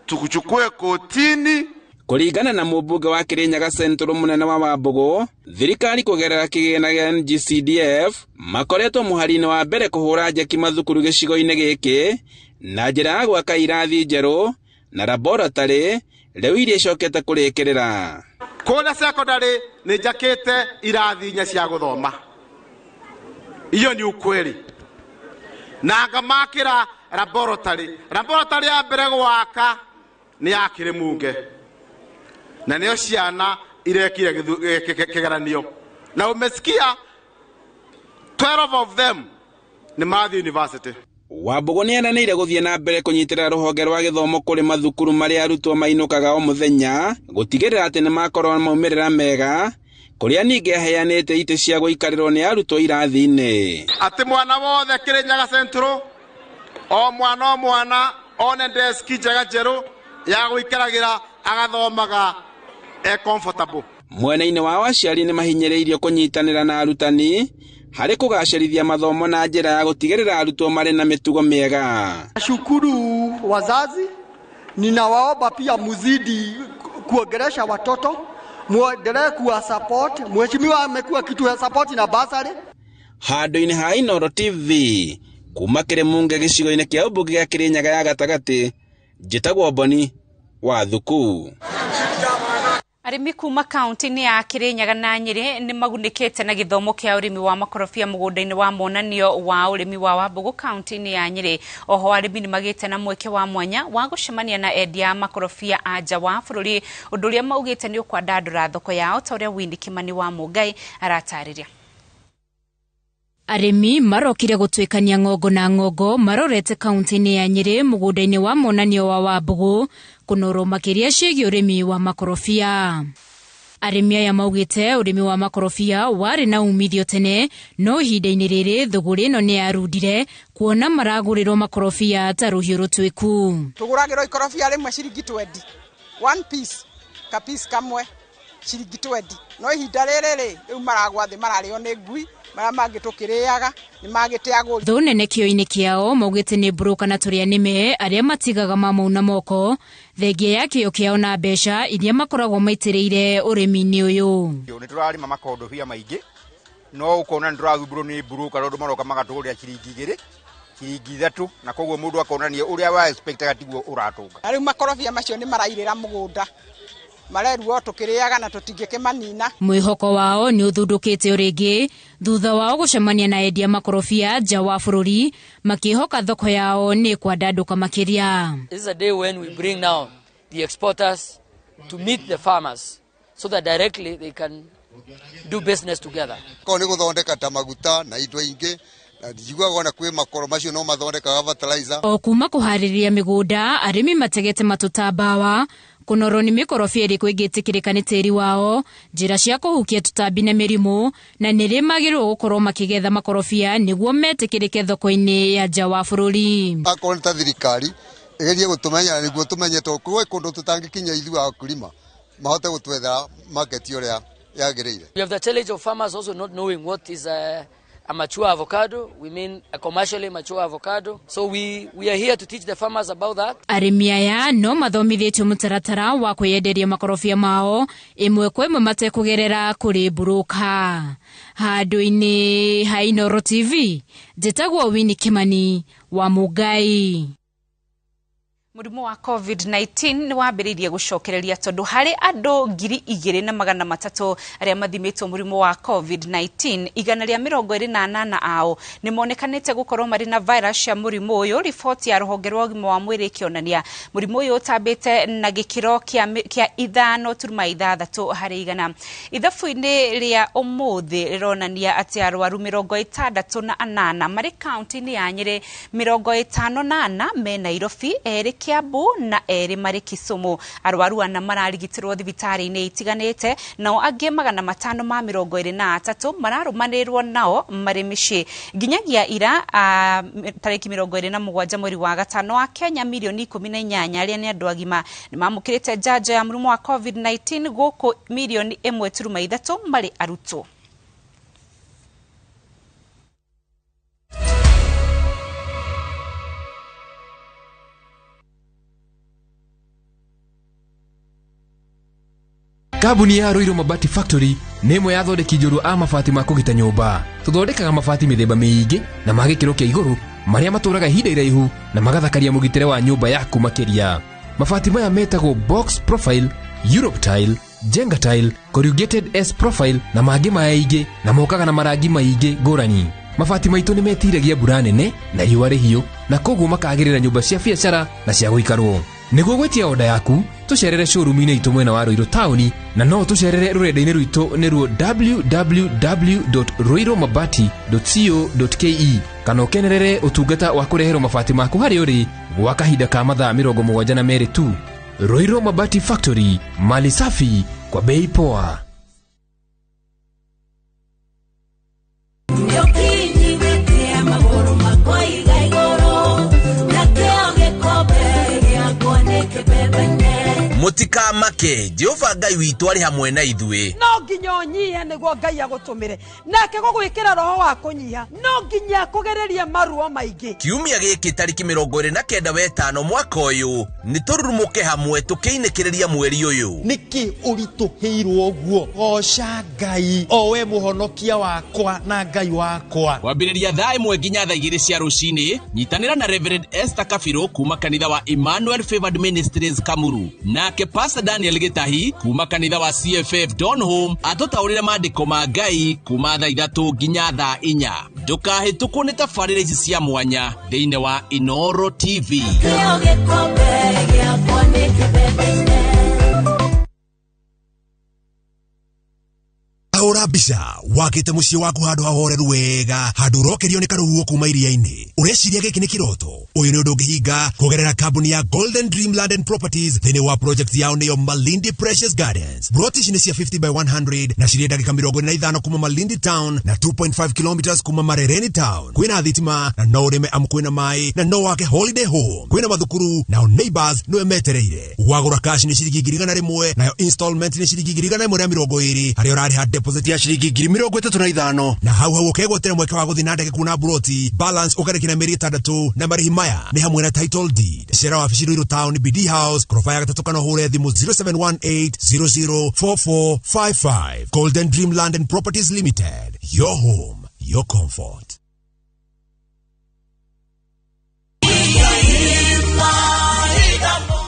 tukuchukue kotini. Kũringana na mũmbunge wa Kirinyaga Central mũnene wa Wambũgũ, thirikari kũgerera kĩgĩna gĩa NGCDF makoretwo mũhari-inĩ wa mbere kũhũra njeki mathukuru gĩcigo-inĩ gĩkĩ na njĩra ya gwaka irathi njerũ na laboratory rĩu iria icokete kũrĩkĩrĩra. Kũrĩa secondary nĩ njakĩte irathi inya cia gũthoma, iyo ni ukweli, na ngamakĩra laboratory. Laboratory ya mbere gwaka nĩ ya Kĩrĩmunge, na nĩo ciana irekire kĩgeranio, na umesikia 12 of them ni mathiĩ university. Wambũgũ nĩeranĩire gũthiĩ na mbere kũnyitĩrĩra rũhonge rwa gĩthomo kũrĩ mathukuru marĩa arutwo mainũkaga o mũthenya gũtigĩrĩra atĩ nĩmakorwo na maumĩrĩra mega, kũrĩa ningĩ aheanĩte itĩ cia gũikarĩrwo nĩ arutwo irathi-inĩ. Atĩ mwana wothe Kirinyaga Central, o mwana one deski njega njerũ ya gũikaragĩra agathomaga e comfortable. Mwena-inĩ wao aciari nĩmahinyĩrĩirio kũnyitanĩra na arutani harĩ kũgacĩrithia mathomo na njĩra ya gũtigĩrĩra arutwo marĩ na mĩtugo mĩega. Shukuru wazazi, ninawaomba pia muzidi kuongelesha watoto, muendelee kuwa support. Mheshimiwa amekuwa kitu ya support na basari. Handũ-inĩ ha Inooro TV kuma Kĩrĩmunge gĩcigo-inĩ kĩa ũmbunge gĩa Kĩrĩnyaga ya gatagatĩ, njĩtagwo Boni wa Thuku. Arĩmi kuma kaunti-inĩ ya Kirinyaga na Nyĩrĩ nĩ magunĩkĩte na gĩthomo kĩa ũrĩmi wa makorobia mũgũnda-inĩ wa monanio wa ũrĩmi wa Wambũgũ kaunti-inĩ ya Nyĩrĩ. Oho arĩmi nĩ magĩte na mweke wa mwanya wa gũcemania na endia a makorobia a nja wa bũrũri, ũndũ ũrĩa maugĩte nĩ ũkwandandũra thoko yao, ta ũrĩa Winnie Kimani wa Mũngai aratarĩria. Arĩmi marokire gũtuĩkania ng'ongo na ng'ongo marorete kaunti-inĩ ya Nyĩrĩ mũgũnda-inĩ wa monanio wa Wambũgũ kũnorwo makĩria ciĩgiĩ ũrĩmi wa makorobia. Arĩmi aya maugĩte ũrĩmi wa makorobia warĩ na umithio tene, no ihinda-inĩ rĩrĩ thũgũrĩ ĩno nĩ yarundire kuona maragũrĩrwo makorobia ta rũhiũ rũtuĩku. Tũgũragĩrwo ikorobia rĩmwe ciringi 20, one piece, ka piece kamwe ciringi 20, no ihinda rĩrĩ rĩ rĩu maragwa thĩ mararĩo nĩ ngui, marĩa mangĩ tũkĩrĩaga nĩ magĩte agũri. Thũ nene kĩo-inĩ kĩao maugĩte nĩ mburũka na tũrĩa nĩme arĩa matigaga mamauna moko, thengia ya kĩo kĩao na mbeca iria makoragwo maitĩrĩire ũrĩmi-inĩ ũyũ. Nĩ tũrarĩma makondobia maingĩ, no ũkona nĩ tũrathumbũrwo nĩ mburũka tondũ maroka magatũgũrĩra ciringi 2, ciringi 3, na koguo mũndũ akonania ũrĩa wa expectaga tiguo ũratũnga. Na rĩu makorobia macio nĩ marairĩra mũgũnda, mareruo tũkĩrĩaga na tũtingĩkĩmanina. Mwĩhoko wao nĩ ũthundũkĩte rĩngĩ thutha wao gũcemania na endia makorobia nja wa bũrũri makĩhoka thoko yao nĩ kwandandũka makĩria. This is a day when we bring now the exporters to meet the farmers so that directly they can do business together. Ko nĩ gũthondeka ta maguta na indo ingĩ, na njiguaga ona kwĩ makoro macio no mathondekaga fertilizer. O kuma kũharĩria mĩgũnda, arĩmi mategete matũ mbawa kũnorwo nĩ mĩkorobia ĩrĩkũ ĩngĩtĩkĩrĩka nĩ tĩri wao, njĩra cia kũhukia tũtambi na mĩrimũ, na nĩrĩ magĩrĩirwo gũkorwo makĩgetha makorobia nĩguo metĩkĩrĩke thoko-inĩ ya nja wa bũrũri. Akorwo nĩ ta thirikari ĩgerie gũtũmenya nĩguo tũmenye tondũ kwĩ kũndũ tũtangĩkinya ithuĩ akulima mahote gũtwethera market ũrĩa yagĩrĩire. We have the challenge of farmers also not knowing what is a mature avocado. We mean a commercially mature avocado. So we are here to teach the farmers about that. Arĩmi aya no mathomithĩtio mũtaratara wa kwĩyenderia makorobia mao ĩmwe kwa ĩmwe matekũgerera kũrĩ mburũka. Handũ-inĩ ha Inooro TV, njĩtagwo Winnie Kimani wa Mũngai. Mũrimũ wa COVID-19 nĩ wambĩrĩirie gũcokereria tondũ harĩ andũ 2,300 arĩa mathimĩtwo mũrimũ wa COVID-19, 128 ao nĩ monekanĩte gũkorwo marĩ na virus ya mũrimũ ũyũ. Riboti ya rũhonge rwa ũgima wa mwĩrĩ ĩkĩonania mũrimũ ũyũ ũtambĩte na gĩkĩro kĩa 5.6 harĩ igana. Ithabu-inĩ rĩa ũmũthĩ rĩronania atĩ arwaru 68 marĩ kaunti-inĩ ya Nyĩrĩ, 54 me Nairobi, 2 Kiambu na 2 marĩ Kisumu. Arwaru ana mararigitĩrwo thibitarĩ-inĩ itiganĩte, nao angĩ 523 mararũmanĩrĩrwo nao marĩ mĩciĩ. Nginyagia ira tarĩki 27 mweri wa gatano wa Kenya milioni 18 arĩa nĩ andũ agima nĩmamũkĩrĩte njanjo ya mũrimũ wa COVID-19, gũkũ milioni 1.3 marĩ arutwo. Kambuni ya Ruiru Mabati Factory nĩ ĩmwe ya athondeki njorua a mabati ma kũgita nyũmba. Tũthondekaga mabati mĩthemba mĩingĩ na ma gĩkĩro kĩa igũrũ marĩa matũraga ihinda iraihu na magathakaria mũgitĩre wa nyũmba yaku makĩria. Mabati maya metagwo box profile, Europe tile, Jenga tile, corrugated S profile na mangĩ maingĩ, na mokaga na marangi maingĩ ngũrani. Mabati maitũ nĩ metiragia mbura nene na riũa rĩhiũ, na koguo makagĩrĩra nyũmba cia biacara na cia gũikarwo. Nĩguo gwĩtia oda yaku, tũcerere showroom-inĩ itũ mwena wa Ruiru taũni, na no tũcerere rũrenda-inĩ rwitũ nĩruo www.ruirumabati.co.ke, kana ũkenerere ũtungata wa kũreherwo mabati maku harĩa ũrĩ gwa kahinda ka mathaa 72 tu. Ruiru Mabati Factory, mali safi kwa bei poa. Mutikamake, Jehova Ngai witũ arĩ hamwe na ithuĩ. No nginya ũnyihe nĩguo Ngai agũtũmĩre, nake gũgwĩkĩra roho wa kũnyiha no nginya akũgererie maruo maingĩ. Kiumia gĩkĩ tarĩki 29 wetano mwaka ũyũ nĩ tũrurumũke hamwe tũkĩinĩkĩrĩria mweri ũyũ. Nĩkĩ ũritũhĩirwo ũguo? Goca Ngai o we mũhonokia wakwa na Ngai wakwa. Kwambĩrĩria thaa 1 nginya thaa 2 cia rũcinĩ, nyitanĩra na Reverend Esther Kabirũ kuma kanitha wa Emmanuel Favored Ministries Kamuru, nake Pastor Daniel Gitahi kuma kanitha wa CFF Donholm atũtaũrĩre maandĩko ma Ngai kuma thaa 3 nginya thaa 4. Ndũkahĩtũkwo nĩ tabarĩra ici cia mwanya thĩinĩ wa Inoro TV. Ahũra mbica wakĩte mũciĩ waku handũ hahoreru wega, handũ ũrokerio nĩ karũhuho kuma iria-inĩ. Ũreciria gĩkĩ nĩ kĩroto? Ũyũ nĩ ũndũ ũngĩhinga kũgerera kambuni ya Golden Dream Land and Properties thĩinĩ wa project yao nĩyo Malindi Precious Gardens. Broti ici nĩ cia 50 by 100 na cirĩ ndagĩka 45 kuma Malindi Town na 2.5 kilometers kuma Marereni Town. Kwĩna thitima na no ũrĩme amu kwĩna maĩ na no wake holiday home. Kwĩna mathukuru nao neighbors nĩwe metereire. Wagũra cash nĩ ciringi 100,000 nayo installment nĩ ciringi 120 harĩa ũrarĩha deposit ya ciringi 35,000 na hau hau ũkegwatĩra mweke wa gũthiĩ na ndege kuona broti balance ũkarĩkĩra mĩeri 6 na marĩhi maya nĩ hamwe na title deed. Cera wabici Ruiru Town BD House koroba ya 3 kana ũhũre thimũ 0718004455. Golden Dream Land and Properties Limited, your home, your comfort.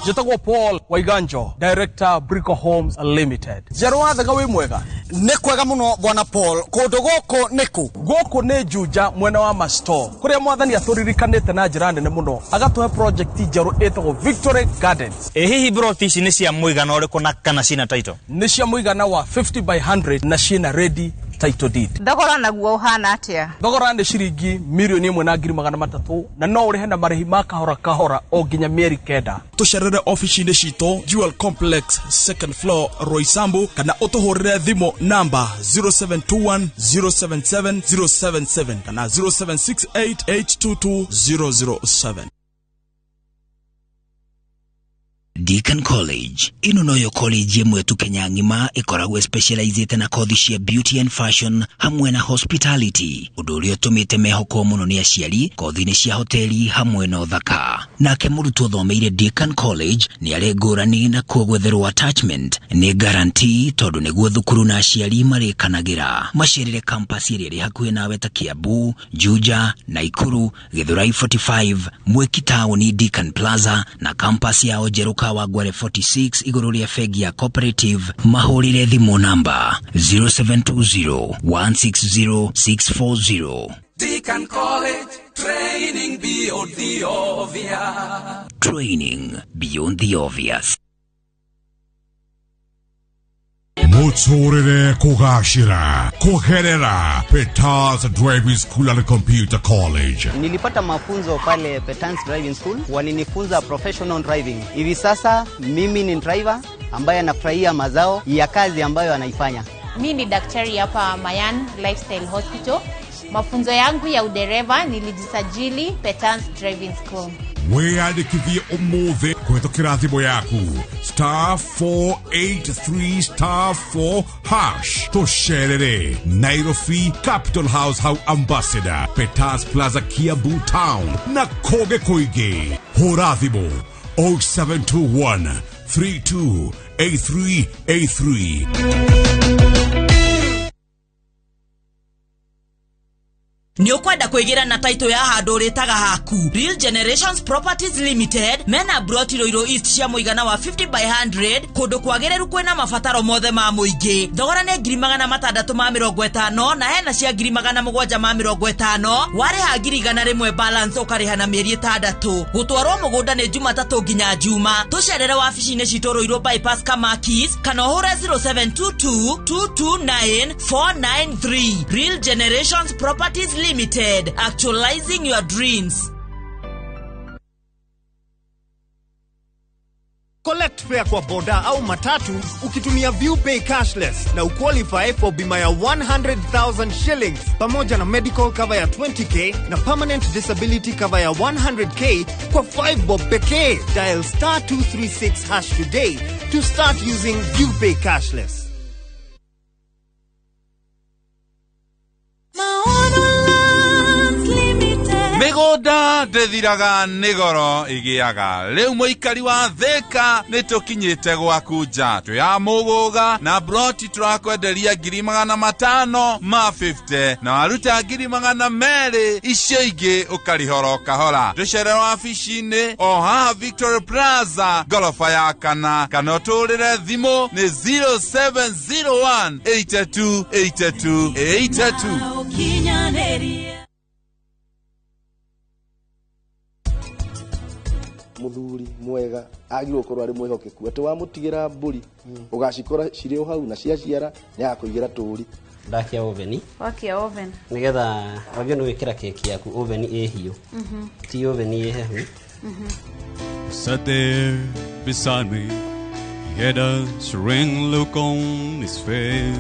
Njĩtagwo Paul Waiganjo, Director Brico Homes Limited. Njerũ wathaga wĩ mwega? Nĩ kwega mũno bwana Paul. Kũndũ gũkũ nĩ kũ? Gũkũ nĩ Juja mwena wa Masto, kũrĩa mwathani atũririkanĩte na njĩra nene mũno, agatũhe project njerũ ĩtagwo Victory Gardens. Ĩ hihi broti ici nĩ cia mũigana ũrĩkũ na kana cina title? Nĩ cia mũigana wa 50 by 100 na ciĩna ready title deed. Thogora naguo ũhana atĩa? Thogora nĩ ciringi 1,300,000 na no ũrĩhe na marĩhi ma kahora kahora o nginya mĩeri 9. Tũcerere ofici-inĩ citũ Jewel Complex second floor Roysambu, kana ũtũhũrĩre thimũ namba 0721 077 077 kana 0768 822 007. Deacon College ino noyo college ĩmwe tu Kenya ng'ima ĩkoragwo specializĩte na kothi cia beauty and fashion hamwe na hospitality, ũndũ ũrĩa ũtũmĩte mehokwo mũno nĩ aciari kothi-inĩ cia hoteli hamwe na ũthaka. Nake mũrutwo ũthomeire Deacon College nĩ arĩ ngũrani na kuo gwetherwo attachment nĩ guarantee, tondũ nĩguo thukuru na aciari marĩkanagĩra. Macerere campus ĩrĩa ĩrĩ hakuhĩ nawe ta Kiambu, Juja, Naikuru, Githurai 45, Mwiki Town, Deacon Plaza na campus yao njerũ Kawangware 46 igũrũ rĩa bengi ya Cooperative. Mahũrĩre thimũ namba 0720 160 640. Deacon College, training beyond the obvious. Training beyond the obvious. Mũtũrĩre kũgacĩra kũgerera Peters Driving School and Computer College. Nilipata mafunzo pale Peters Driving School, walinifunza professional driving. Hivi sasa mimi ni driver ambaye anafurahia mazao ya kazi ambayo anaifanya. Mimi ni daktari hapa Mayan Lifestyle Hospital. Mafunzo yangu ya udereva nilijisajili Peters Driving School. Wĩyandĩkithie ũmũthĩ kũhĩtũkĩra thimũ yaku *483 *4#. Tũcerere Nairobi Capital House hau Ambassador, Peters Plaza Kiambu Town na kũngĩ kũingĩ. Hũra thimũ 0721 328383. Nĩ ũkwenda kwĩgĩra na title ya handũ ũrĩtaga haku. Real Generations Properties Limited mena broti Ruiru East cia mũigana wa 50 by 100 kũndũ kwagĩrĩru kwĩna mabataro mothe ma mũingĩ. Thogora nĩ 650,000 na hena cia 750,000. Warĩha 100,000 balance ũkarĩha na mĩeri 6. Gũtwarwo mũgũnda nĩ Jumatatũ nginya Juma. Tũcerere wabici-inĩ citũ Ruiru Bypass Kamakis kana ũhũre 0722 229 493. Real Generations Properties Limited, actualizing your dreams. Collect fare kwa boda au matatu ukitumia ViewPay cashless na uqualify for bima ya 100,000 shillings pamoja na medical cover ya 20k na permanent disability cover ya 100k kwa 5 bob pekee. Dial star 236 hash today to start using ViewPay cashless. Mĩgũnda ndĩthiraga nĩ goro ĩgĩaga. Rĩu mũikari wa Thĩka nĩ tũkinyĩte gwaku nja. Twĩ ya mũgũga na broti tũrakwenderia 550,000 na waruta 200,000 icio ingĩ ũkarĩhora kahora. Tũcerere wabici-inĩ o haha Victoria Plaza ngoroba ya kana kana ũtũrĩre thimũ nĩ 0701 82 82 82. Muthuri mwega agirwo gukorwo ari mwihokeku ati wamutigira mburi ugacikora ciri o hau na ciaciara ni akuigira turi. Ndakia oven. Wakia oven. Nigetha wagio ni gwikira keki yaku oven ĩ hiũ. Ti oven ĩ hehu. Sat there beside me, he had a serene look on his face.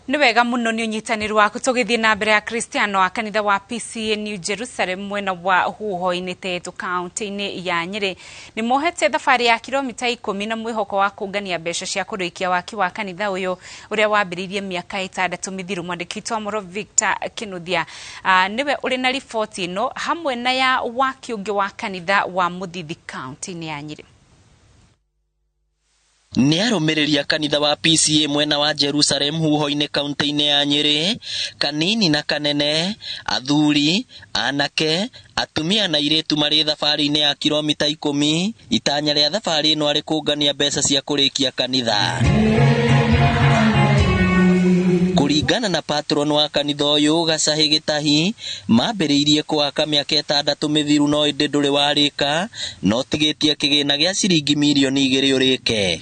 Nĩ wega mũno nĩ ũnyitanĩri waku tũgĩthiĩ na mbere ya Kristiano a kanitha wa PCA New Jerusalem mwena wa Huho-inĩ Tetu kaunti-inĩ ya Nyĩrĩ nĩ mohete thabarĩ ya kilomita 10 na mwĩhoko wa kũngania mbeca cia kũrĩkia waki wa kanitha ũyũ ũrĩa wambĩrĩirie mĩaka 6 mĩthiru. Mwandĩki witũ wa Moro Victor Kinuthia nĩwe ũrĩ na riboti ĩno hamwe na ya waki ũngĩ wa kanitha wa Mũthithi kaunti-inĩ ya Nyĩrĩ. Nĩ arũmĩrĩri a kanitha wa PCA mwena wa Jerusalem Huho-inĩ kaunti-inĩ ya Nyĩrĩ, kanini na kanene, athuri, anake, atumia na airĩtu marĩ thabarĩ-inĩ ya kilomita 10. Itanya rĩa thabarĩ ĩno arĩ kũngania mbeca cia kũrĩkia kanitha. Kũringana na patron wa kanitha ũyũ Gacahi Gĩtahi, mambĩrĩirie kũwaka mĩaka 6 mĩthiru no ĩndĩ ndũrĩ warĩka, no tigĩtie kĩgĩna gĩa ciringi mirioni 2 ũrĩke.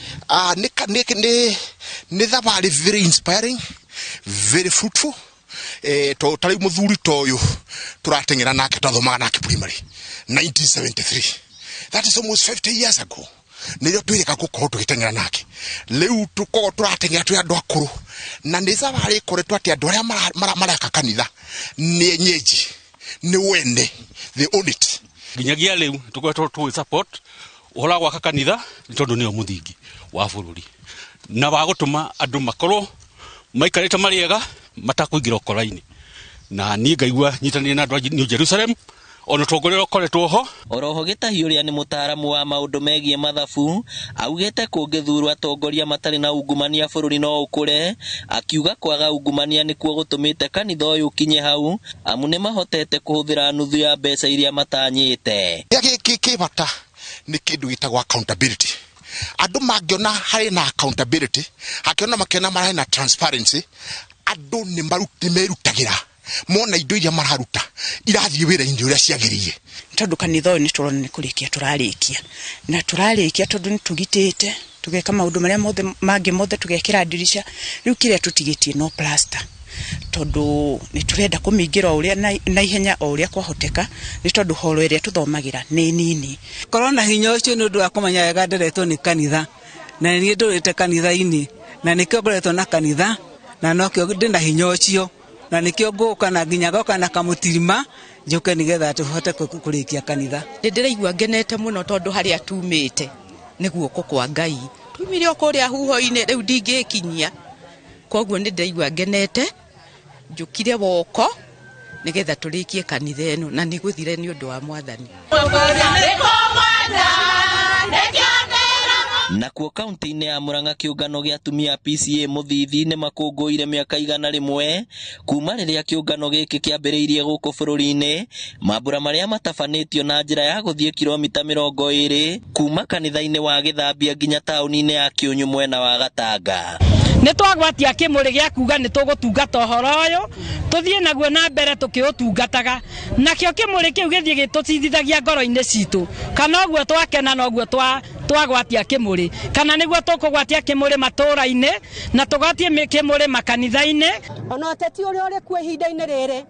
Nĩ thabarĩ very inspiring, very fruitful. Ta rĩu mũthuri ta ũyũ tũrateng'era nake twathomaga nake primary 1973, that is almost 50 years ago. Nĩrĩo twĩrĩka gũkorwo tũgĩteng'era nake rĩu tũkorwo tũrateng'era twĩ andũ akũrũ, na nĩ thabarĩ ĩkoretwo atĩ andũ arĩa maraka kanitha nĩ enyeji, nĩ wene, they own it. Nginyagia rĩu tũkoretwo tũgĩ support ũhoro wa gwaka kanitha nĩ tondũ nĩyo mũthingi wa bũrũri na wa gũtũma andũ makorwo maikarĩte marĩ ega matakũingĩra ũkora-inĩ, na niĩ ngaigua nyitanĩire na andũ a New Jerusalem ona tongoria ũkoretwo ho. Oroho Gĩtahi ũrĩa nĩ mũtaaramu wa maũndũ megiĩ mathabu augĩte kũngĩthurwo atongoria matarĩ na ungumania bũrũri no ũkũre, akiuga kwaga ungumania nĩkuo gũtũmĩte kanitha ũyũ ũkinye hau amu nĩ mahotete kũhũthĩra nuthu ya mbeca iria matanyĩte. Gĩkĩ kĩ bata nĩ kĩndũ gĩtagwo accountability. Andũ mangĩona harĩ na accountability, hakĩona makĩona marĩ na transparency, andũ nĩ merutagĩra mona indo iria mararuta irathiĩ wĩra-inĩ ũrĩa ciagĩrĩire. Tondũ kanitha ũyũ nĩ tũrona nĩ kũrĩkia tũrarĩkia, na tũrarĩkia tondũ nĩ tũgitĩte tũgeka maũndũ marĩa mothe mangĩ mothe, tũgekĩra ndirica, rĩu kĩrĩa tũtigĩtie no plaster, tondũ nĩ tũrenda kũmĩingĩra o ũrĩa na ihenya o ũrĩa kwahoteka, nĩ tondũ horo ĩrĩa tũthomagĩra nĩ nini. Korwo na hinya ũcio nĩ ũndũ wa kũmenya wega nderetwo nĩ kanitha, na niĩ ndũrĩte kanitha-inĩ, na nĩkĩo ngoretwo na kanitha, na nokĩo ndĩna hinya ũcio, na nĩkĩo ngũka na nginya ngoka na kamũtirima njoke nĩgetha tũhote kũrĩkia kanitha. Nĩ ndĩraigua ngenete mũno tondũ harĩa tumĩte nĩ guoko kwa Ngai Tumire o kũrĩa huho-inĩ rĩu ndingĩkinyia, koguo nĩ ndaigua ngenete njũkire woko nĩgetha tũrĩkie kanitha ĩno, na nĩ gũthire nĩ ũndũ wa Mwathani. Nakuo kaunti-inĩ ya Murang'a kĩũngano gĩa atumia PCA Mũthithi nĩ makũngũĩire mĩaka 100 kuma rĩrĩa kĩũngano gĩkĩ kĩambĩrĩirie gũkũ bũrũri-inĩ, mambura marĩa matabanĩtio na njĩra ya gũthiĩ kilomita 20 kuma kanitha-inĩ wa Gĩthambia nginya taũni-inĩ ya Kĩũnyũ mwena wa Gatanga. Nĩ twagwatia kĩmũrĩ gĩa kuga nĩ tũgũtungata ũhoro ũyũ, tũthiĩ naguo na mbere tũkĩũtungataga, nakĩo kĩmũrĩ kĩu gĩthiĩ gĩtũcindithagia ngoro-inĩ citũ, kana ũguo twakena noguo twagwatia kĩmũrĩ, kana nĩguo tũkũgwatia kĩmũrĩ matũũra-inĩ na tũgwatie kĩmũrĩ makanitha-inĩ. Ona ũteti ũrĩa ũrĩ kuo ihinda-inĩ rĩrĩ,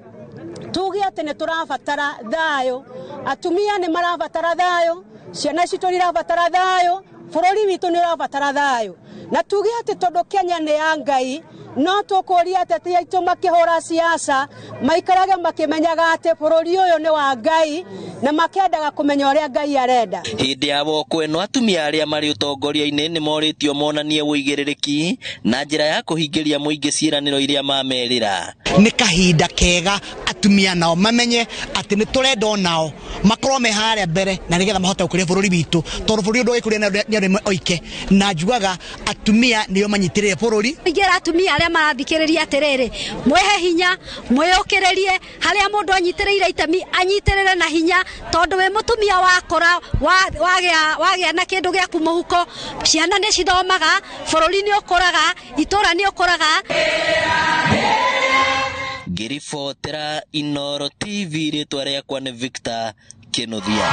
tuge atĩ nĩ tũrabatara thayũ, atumia nĩ marabatara thayũ, ciana citũ nĩ irabatara thayũ, bũrũri witũ nĩ ũrabatara thayũ, na tuge atĩ tondũ Kenya nĩ ya Ngai, no tũkũria ateti aitũ makĩhũra siasa maikarage makĩmenyaga atĩ bũrũri ũyũ nĩ wa Ngai na makendaga kũmenya ũrĩa Ngai arenda. Hĩndĩ ya woko ĩno atumia arĩa marĩ ũtongoria-inĩ nĩ morĩtio monanie ũigĩrĩrĩki na njĩra ya kũhingĩria mũingĩ ciĩranĩro iria mamerĩra. Nĩ kahinda kega atumia nao mamenye atĩ nĩ tũrenda onao makorwo me harĩa mbere na nĩgetha mahote gũkũria bũrũri witũ, tondũ bũrũri ũyũ ndũgĩkũria nĩ andũ oike, na njugaga atumia nĩo manyitĩrĩire bũrũri. Ingĩra atumia arĩa marathikĩrĩria atĩrĩrĩ, mwĩhe hinya, mwĩũkĩrĩrie, harĩa mũndũ anyitĩrĩire itemi anyitĩrĩre na hinya, tondũ wĩ mũtumia wakũra wagĩa na kĩndũ gĩaku mũhuko, ciana nĩ cithomaga, bũrũri nĩ ũkũraga, itũra nĩ ũkũraga. Ngĩribotera Inooro TV, rĩtwa rĩakwa nĩ Victor Kĩnuthia.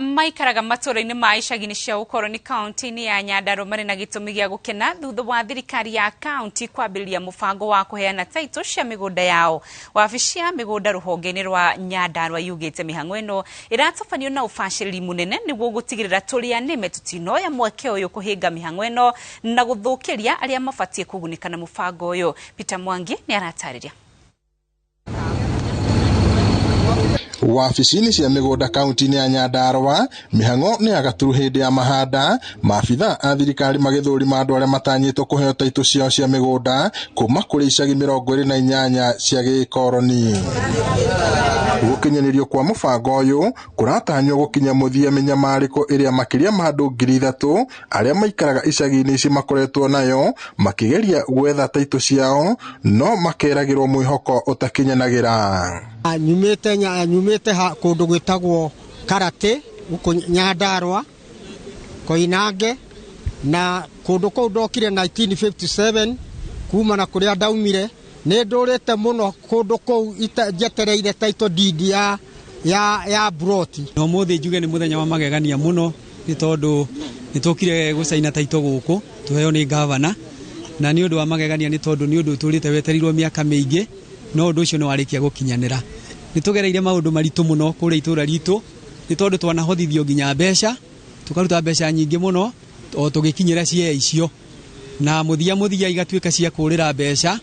Maikaraga matũũra-inĩ ma icagi-inĩ cia ũkoroni kaunti-inĩ ya Nyandarua marĩ na gĩtũmi gĩa gũkena thutha wa thirikari ya kaunti kwambĩrĩria mũbango wa kũheana taitũ cia mĩgũnda yao. Wabici ya mĩgũnda rũhonge-inĩ rwa Nyandarua yugĩte mĩhang'o ĩno ĩratabanio na ũbacĩrĩri mũnene nĩguo gũtigĩrĩra tũrĩa nĩme tũtinoya mweke ũyũ kũhĩnga mĩhang'o ĩno na gũthũkĩria arĩa mabatiĩ kũgunĩka na mũbango ũyũ. Peter Mwangi nĩ aratarĩria. Wabici-inĩ cia mĩgũnda kaunti-inĩ ya Nyandarua, mĩhang'o nĩ ya gaturu hĩndĩ ya mahanda, maabitha a thirikari magĩthũrima andũ arĩa matanyĩtwo kũheo taitũ ciao cia mĩgũnda kuma kũrĩ icagi 28 cia gĩkoroni. Gũkinyanĩrio kwa mũbango ũyũ kũratanywo gũkinya mũthia mĩnyamarĩko ĩrĩa makĩria ma andũ 3,000 arĩa maikaraga icagi-inĩ ici makoretwo nayo makĩgeria gwetha taitũ ciao no makeragĩrwo mwĩhoko ũtakinyanagĩra. Nyumĩte kũndũ gwĩtagwo Karate gũkũ Nyandarua Koinange, na kũndũ kũu ndokire 1957 kuma na kũrĩa ndaumire. Nĩ ndũrĩte mũno kũndũ kũu njetereire title deed ya broti. No mũthĩ njuge nĩ mũthenya wa magegania mũno nĩ tondũ nĩ tũkire gũcaina taitũ gũkũ tũheo nĩ gavana, na nĩ ũndũ wa magegania nĩ tondũ nĩ ũndũ ũtũrĩte wetereirwo mĩaka mĩingĩ, no ũndũ ũcio nĩ warĩkia gũkinyanĩra. Nĩ tũgereire maũndũ maritũ mũno kũrĩa itũũra ritũ nĩ tondũ twanahothithio nginya mbeca, tũkaruta mbeca nyingĩ mũno o tũgĩkinyĩra ciea icio, na mũthia igatuĩka cia kũrĩra mbeca,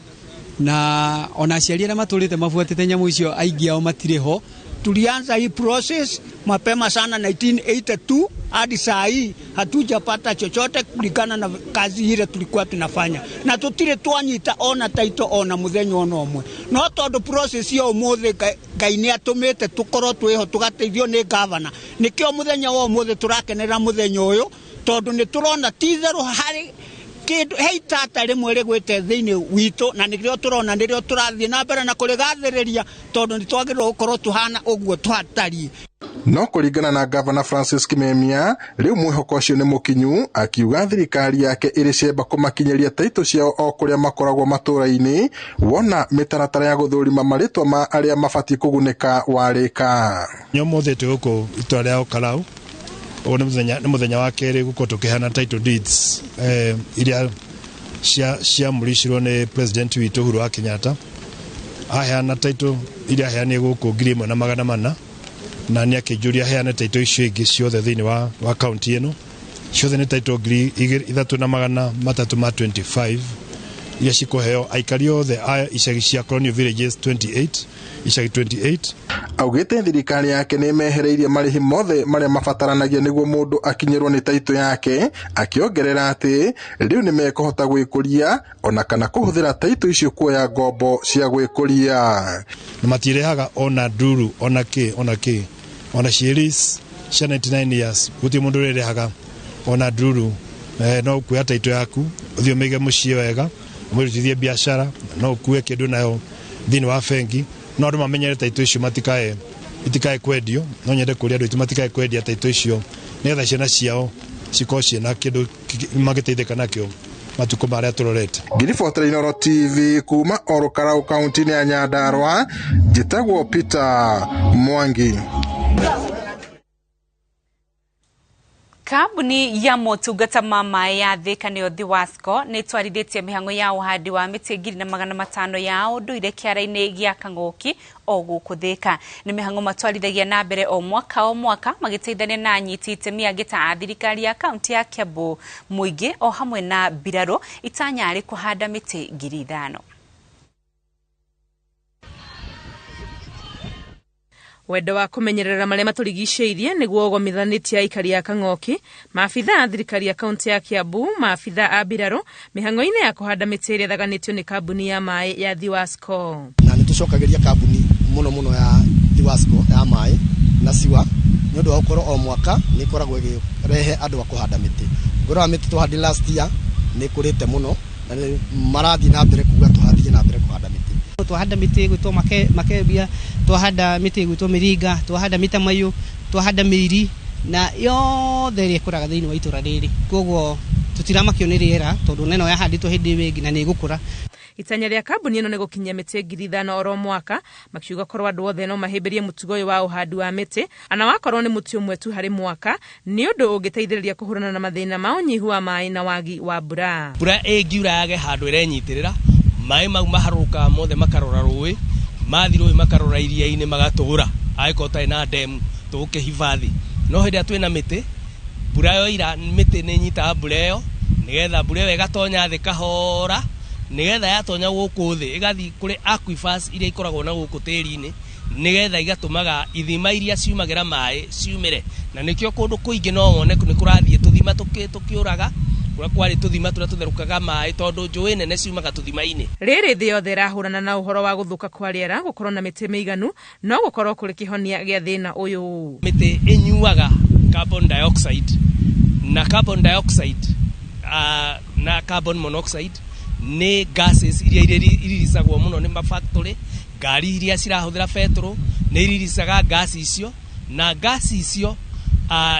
na ona aciari arĩa matũrĩte mabuatĩte nyamũ icio aingĩ ao matirĩ ho. Tulianza hii process mapema sana 1982 hadi saa hii hatujapata chochote kulingana na kazi ile tulikuwa tunafanya, na tutire twanyita ona taito ona muthenya ona umwe, no tondu process ya umuthi Ngai ni atumite tukorwo twiho tugateithio ni governor, nikio muthenya wa umuthi turakenera muthenya uyu tondu ni turona ti-itherũ hari kindu he itata rimwe rigwite thiini witu, na nirio turona nirio turathie na mbere na kurigathiriria tondu ni twagirwo gukorwo tuhana uguo twatarie. No kũringana na Governor Francis Kimemia, rĩu mwĩhoko ũcio nĩ mũkinyu, akiuga thirikari yake ĩrĩ cemba kũmakinyĩria taitũ ciao o kũrĩa makoragwo matũũra-inĩ, wona mĩtaratara ya gũthũrima marĩtwa ma arĩa mabatiĩ kũgunĩka warĩka. Ũmũthĩ twĩ gũkũ itũra rĩa Olkalau, ũyũ nĩ mũthenya wa kerĩ gũkorwo tũkĩheana title deeds iria ciamũricirwo nĩ president witũ Uhuru wa Kenyatta. Aheana title iria aheanire gũkũ 1400, na nĩ akĩnjũria aheane title icio ingĩ ciothe thĩinĩ wa kaunti ĩno. Ciothe nĩ title 3325, Iria cikũheo aikari othe a icagi cia Colonial Villages 28, icagi 28. Augĩte thirikari yake nĩ ĩmehereirie marĩhi mothe marĩa mabataranagia nĩguo mũndũ akinyĩrwo nĩ taitũ yake, akĩongerera atĩ rĩu nĩ mekũhota gwĩkũria ona kana kũhũthĩra taitũ icio kuoya ngombo cia gwĩkũria. Na matirehaga ona nduru ona kĩ ona kĩ ona ciĩris cia 99 years, gũtirĩ mũndũ ũrĩrĩhaga ona nduru. No ũkuoya taitũ yaku ũthiĩ ũmĩige mũciĩ wega, ũmĩrutithie biacara, no ũkue kĩndũ nayo thĩinĩ wa bengi, no andũ mamenyere taitũ icio matikae itikae kwendio. No nyende kũria andũ aitũ matikae kwendia taitũ icio nĩgetha ciana ciao cikorwo ciĩna kĩndũ mangĩteithĩka nakĩo matukũ marĩa tũrorete. Ngĩribotera Inooro TV kuma Ol Kalou kaunti-inĩ ya Nyandarua, njĩtagwo Peter Mwangi. Kambuni ya motungata ma maĩ ya Thika nĩyo Thiwasco nĩ ĩtwarithĩtie mĩhang'o ya ũhandi wa mĩtĩ 1500 ya ũndũire kĩara-inĩ gĩa Kang'ũki o gũkũ Thika. Nĩ mĩhang'o matwarithagia na mbere o mwaka o mwaka magĩteithania na anyiti itemi angĩ ta a thirikari ya kaunti ya Kiambu, mũingĩ o hamwe na mbirarũ, itanya arĩ kũhanda mĩtĩ 5000. Wendo wa kũmenyerera marĩa matũrigicĩirie nĩguo ũgomithanĩtie aikari a Kang'oki, maabitha a thirikari ya kaunti ya Kiambu, maabitha a mbirarũ mĩhang'o-inĩ ya kũhanda mĩtĩ ĩrĩa ĩthaganĩtio nĩ kambuni ya maĩ ya Thiwasco. Na nĩ tũcokagĩria kambuni mũno mũno ya Thiwasco ya maĩ na siwa nĩ ũndũ wa gũkorwo o mwaka nĩ ĩkoragwo ĩkĩrehe andũ a kũhanda mĩtĩ. Ngũrora mĩtĩ twahandire last year nĩ ĩkũrĩte mũno na nĩ marathiĩ na mbere kuga tũhathiĩ na mbere kũhanda mĩtĩ. Twahanda mĩtĩ ĩgwĩtwo makebia, twahanda mĩtĩ ĩgwĩtwo mĩringa, twahanda mĩtamaiyũ, twahanda mĩiri na yothe ĩrĩa ĩkũraga thĩinĩ wa itũra rĩrĩ. Koguo tũtiramakio nĩ rĩera tondũ na ĩno yahandĩtwo hĩndĩ ĩyo ĩngĩ na nĩ ĩgũkũra. Itanya rĩa kambuni ĩno nĩ gũkinyia mĩtĩ 5000 oro mwaka, makiuga korwo andũ othe no mahĩmbĩrie mũtugo ũyũ wa ũhandi wa mĩtĩ ana wakorwo nĩ mũtĩ ũmwe tu harĩ mwaka, nĩ ũndũ ũngĩteithĩrĩria kũhũrana na mathĩna ma ũnyihu wa maĩ na wagi wa mbura. Mbura ĩngiura yage handũ ĩrenyitĩrĩra, maĩ mau maharũrũkaga mothe makarora rũĩ, mathi rũĩ makarora iria-inĩ magatũra, angĩkorwo ũtarĩ na ndemu tũgũkĩhibathi. No hĩndĩ ĩrĩa twĩna mĩtĩ, mbura yoira mĩtĩ nĩ ĩnyitaga mbura ĩyo, nĩgetha mbura ĩyo ĩgatonya thĩ kahora, nĩgetha yatonya gũkũ thĩ ĩgathiĩ kũrĩ aquifers iria ikoragwo na gũkũ tĩri-inĩ, nĩgetha igatũmaga ithima iria ciumagĩra maĩ ciumĩre. Na nĩkĩo kũndũ kũingĩ no wone nĩ kũrathiĩ tũthima tũkĩũraga, kũrĩa kwarĩ tũthima tũrĩa tũtherũkaga maĩ tondũ njũĩ nene ciumaga tũthima-inĩ. Rĩrĩ thĩ yothe ĩrahũrana na ũhoro wa gũthũka kwa rĩera, gũkorwo na mĩtĩ mĩiganu no gũkorwo kũrĩ kĩhonia gĩa thĩna ũyũ. Mĩtĩ ĩnyuaga carbon dioxide na carbon dioxide na carbon monoxide nĩ gases iria iriricagwo mũno nĩ mafactory, ngari iria cirahũthĩra betũrũ nĩ iriricaga gas icio, na gas icio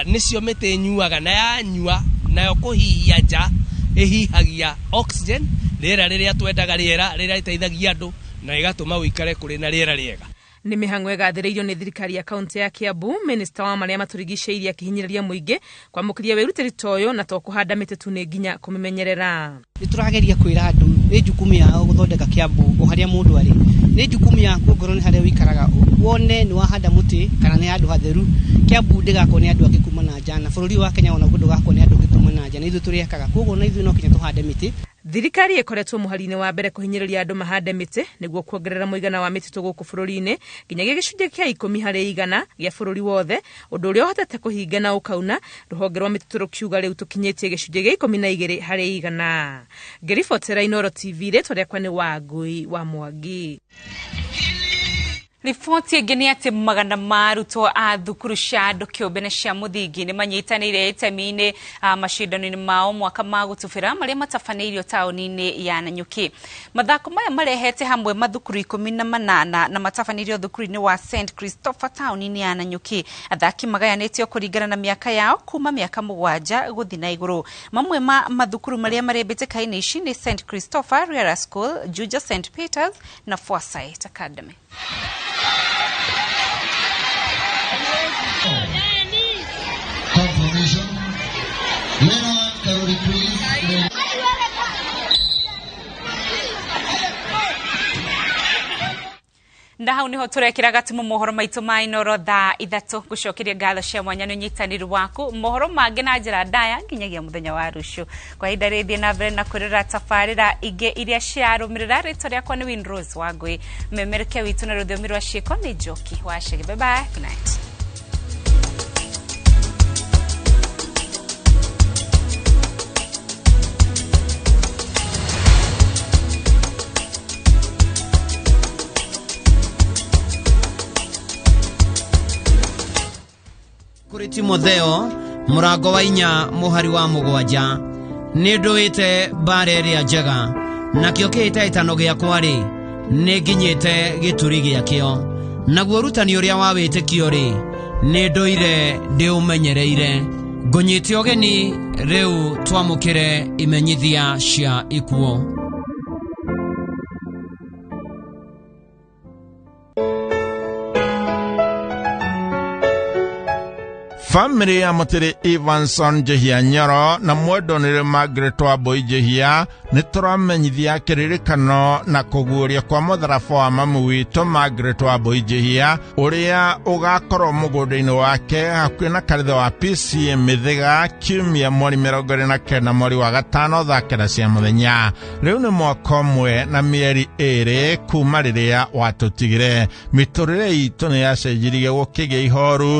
nĩcio mĩtĩ ĩnyuaga, na yanyua nayo kũhihia nja ĩhihagia oxygen, rĩera rĩrĩa twendaga, rĩera rĩrĩa rĩteithagia andũ na ĩgatũma ũikare kũrĩ na rĩera rĩega. Nĩ mĩhang'o ĩgathĩrĩirio nĩ thirikari ya kaunti ya Kiambu, minista wa marĩa matũrigicĩirie akĩhinyĩrĩria mũingĩ kwamũkĩria wĩrutĩri ta ũyũ na to kũhanda mĩtĩ tu nĩ nginya kũmĩmenyerera. Nĩ tũrageria kwĩra andũ nĩ jukumu yao gũthondeka Kiambu o harĩa mũndũ arĩ, nĩ jukumu yaku ongorwo nĩ harĩa ũikaraga wone nĩ wahanda mũtĩ kana nĩ handũ hatheru. Kiambu ndĩgakwo nĩ andũ angĩ kuma na nja, na bũrũri wa Kenya onaguo ndũgakwo nĩ andũ angĩ kuma na nja, nĩ ithuĩ tũrĩakaga, koguo na ithuĩ no nginya tũhande mĩtĩ. Thirikari ĩkoretwo mũhari-inĩ wa mbere kũhinyĩrĩria andũ mahande mĩtĩ nĩguo kuongerera mũigana wa mĩtitũ gũkũ bũrũri-inĩ nginyagia gĩcunjĩ kĩa 10% gĩa bũrũri wothe, ũndũ ũrĩa ũhotete kũhinga na ũkauna. Rũhonge rwa mĩtitũ rũkiuga rĩu tũkinyĩtie gĩcunjĩ gĩa 12%. Ngĩribotera Inooro TV, rĩtwa rĩakwa nĩ Wangui wa Mwangi. Riboti ĩngĩ nĩ atĩ magana ma arutwo a thukuru cia andũ kĩũmbe na cia mũthingi nĩ manyitanĩire itemi-inĩ macindano-inĩ mao mwaka ma gũtubĩra marĩa matabanĩirio taũni-inĩ ya Nanyuki. Mathako maya marehete hamwe mathukuru 18 na matabanĩirio thukuru-inĩ wa St Christopher taũni-inĩ ya Nanyuki. Athaki magayanĩtio kũringana na mĩaka yao kuma mĩaka 7 gũthiĩ na igũrũ. Mamwe ma mathukuru marĩa marĩ mbĩtĩka-inĩ ici nĩ St Christopher Riara School, Juja St Peters na Foresight Academy. Confirmation. Leonard Karori, please. Na hau niho turekira gatumu mohoro maitu ma Inoro thaa 3. Gucokeria ngatho cia mwanya ni unyitanĩri waku. Mohoro mangĩ na njĩra ndaya nginyagia mũthenya wa rũciũ. Kwa ihinda rĩrĩ na mbere na kwĩrora tabarĩra ingĩ iria ciarũmĩrĩra. Rĩtwa rĩakwa nĩ Winrose Wangũi, memereke witũ na rũthiomi rwa ciĩko nĩ Njoki wa Chege. Bye bye, good night. Kũrĩ Timotheo mũrango wa 4 mũhari wa 7, nĩ ndũĩte mbara ĩrĩa njega, nakĩo kĩhĩtahĩtano gĩakwa-rĩ, nĩ nginyĩte gĩturi gĩakĩo, naguo ũrutani ũrĩa wa wĩtĩkio-rĩ, nĩ ndũire ndĩũmenyereire. Ngũnyite ũgeni rĩu twamũkĩre imenyithia cia ikuũ. Family ya Mutiri Evanson Njihia Nyoro na mwendonire Margaret Wambui Njihia nĩ tũramenyithia kĩririkano na kũguũria kwa mũtharaba wa mamu witũ Margaret Wambui Njihia ũrĩa ũgakorwo mũgũnda-inĩ wake hakuhĩ na kanitha wa PCA Mĩthĩga kiumia mweri 29 mweri wa 5 thaa 9 cia mũthenya. Rĩu nĩ mwaka ũmwe na mĩeri 2 kuma rĩrĩa watũtigire. Mĩtũrĩre itũ nĩ yacenjirie gũkĩgĩa ihoru.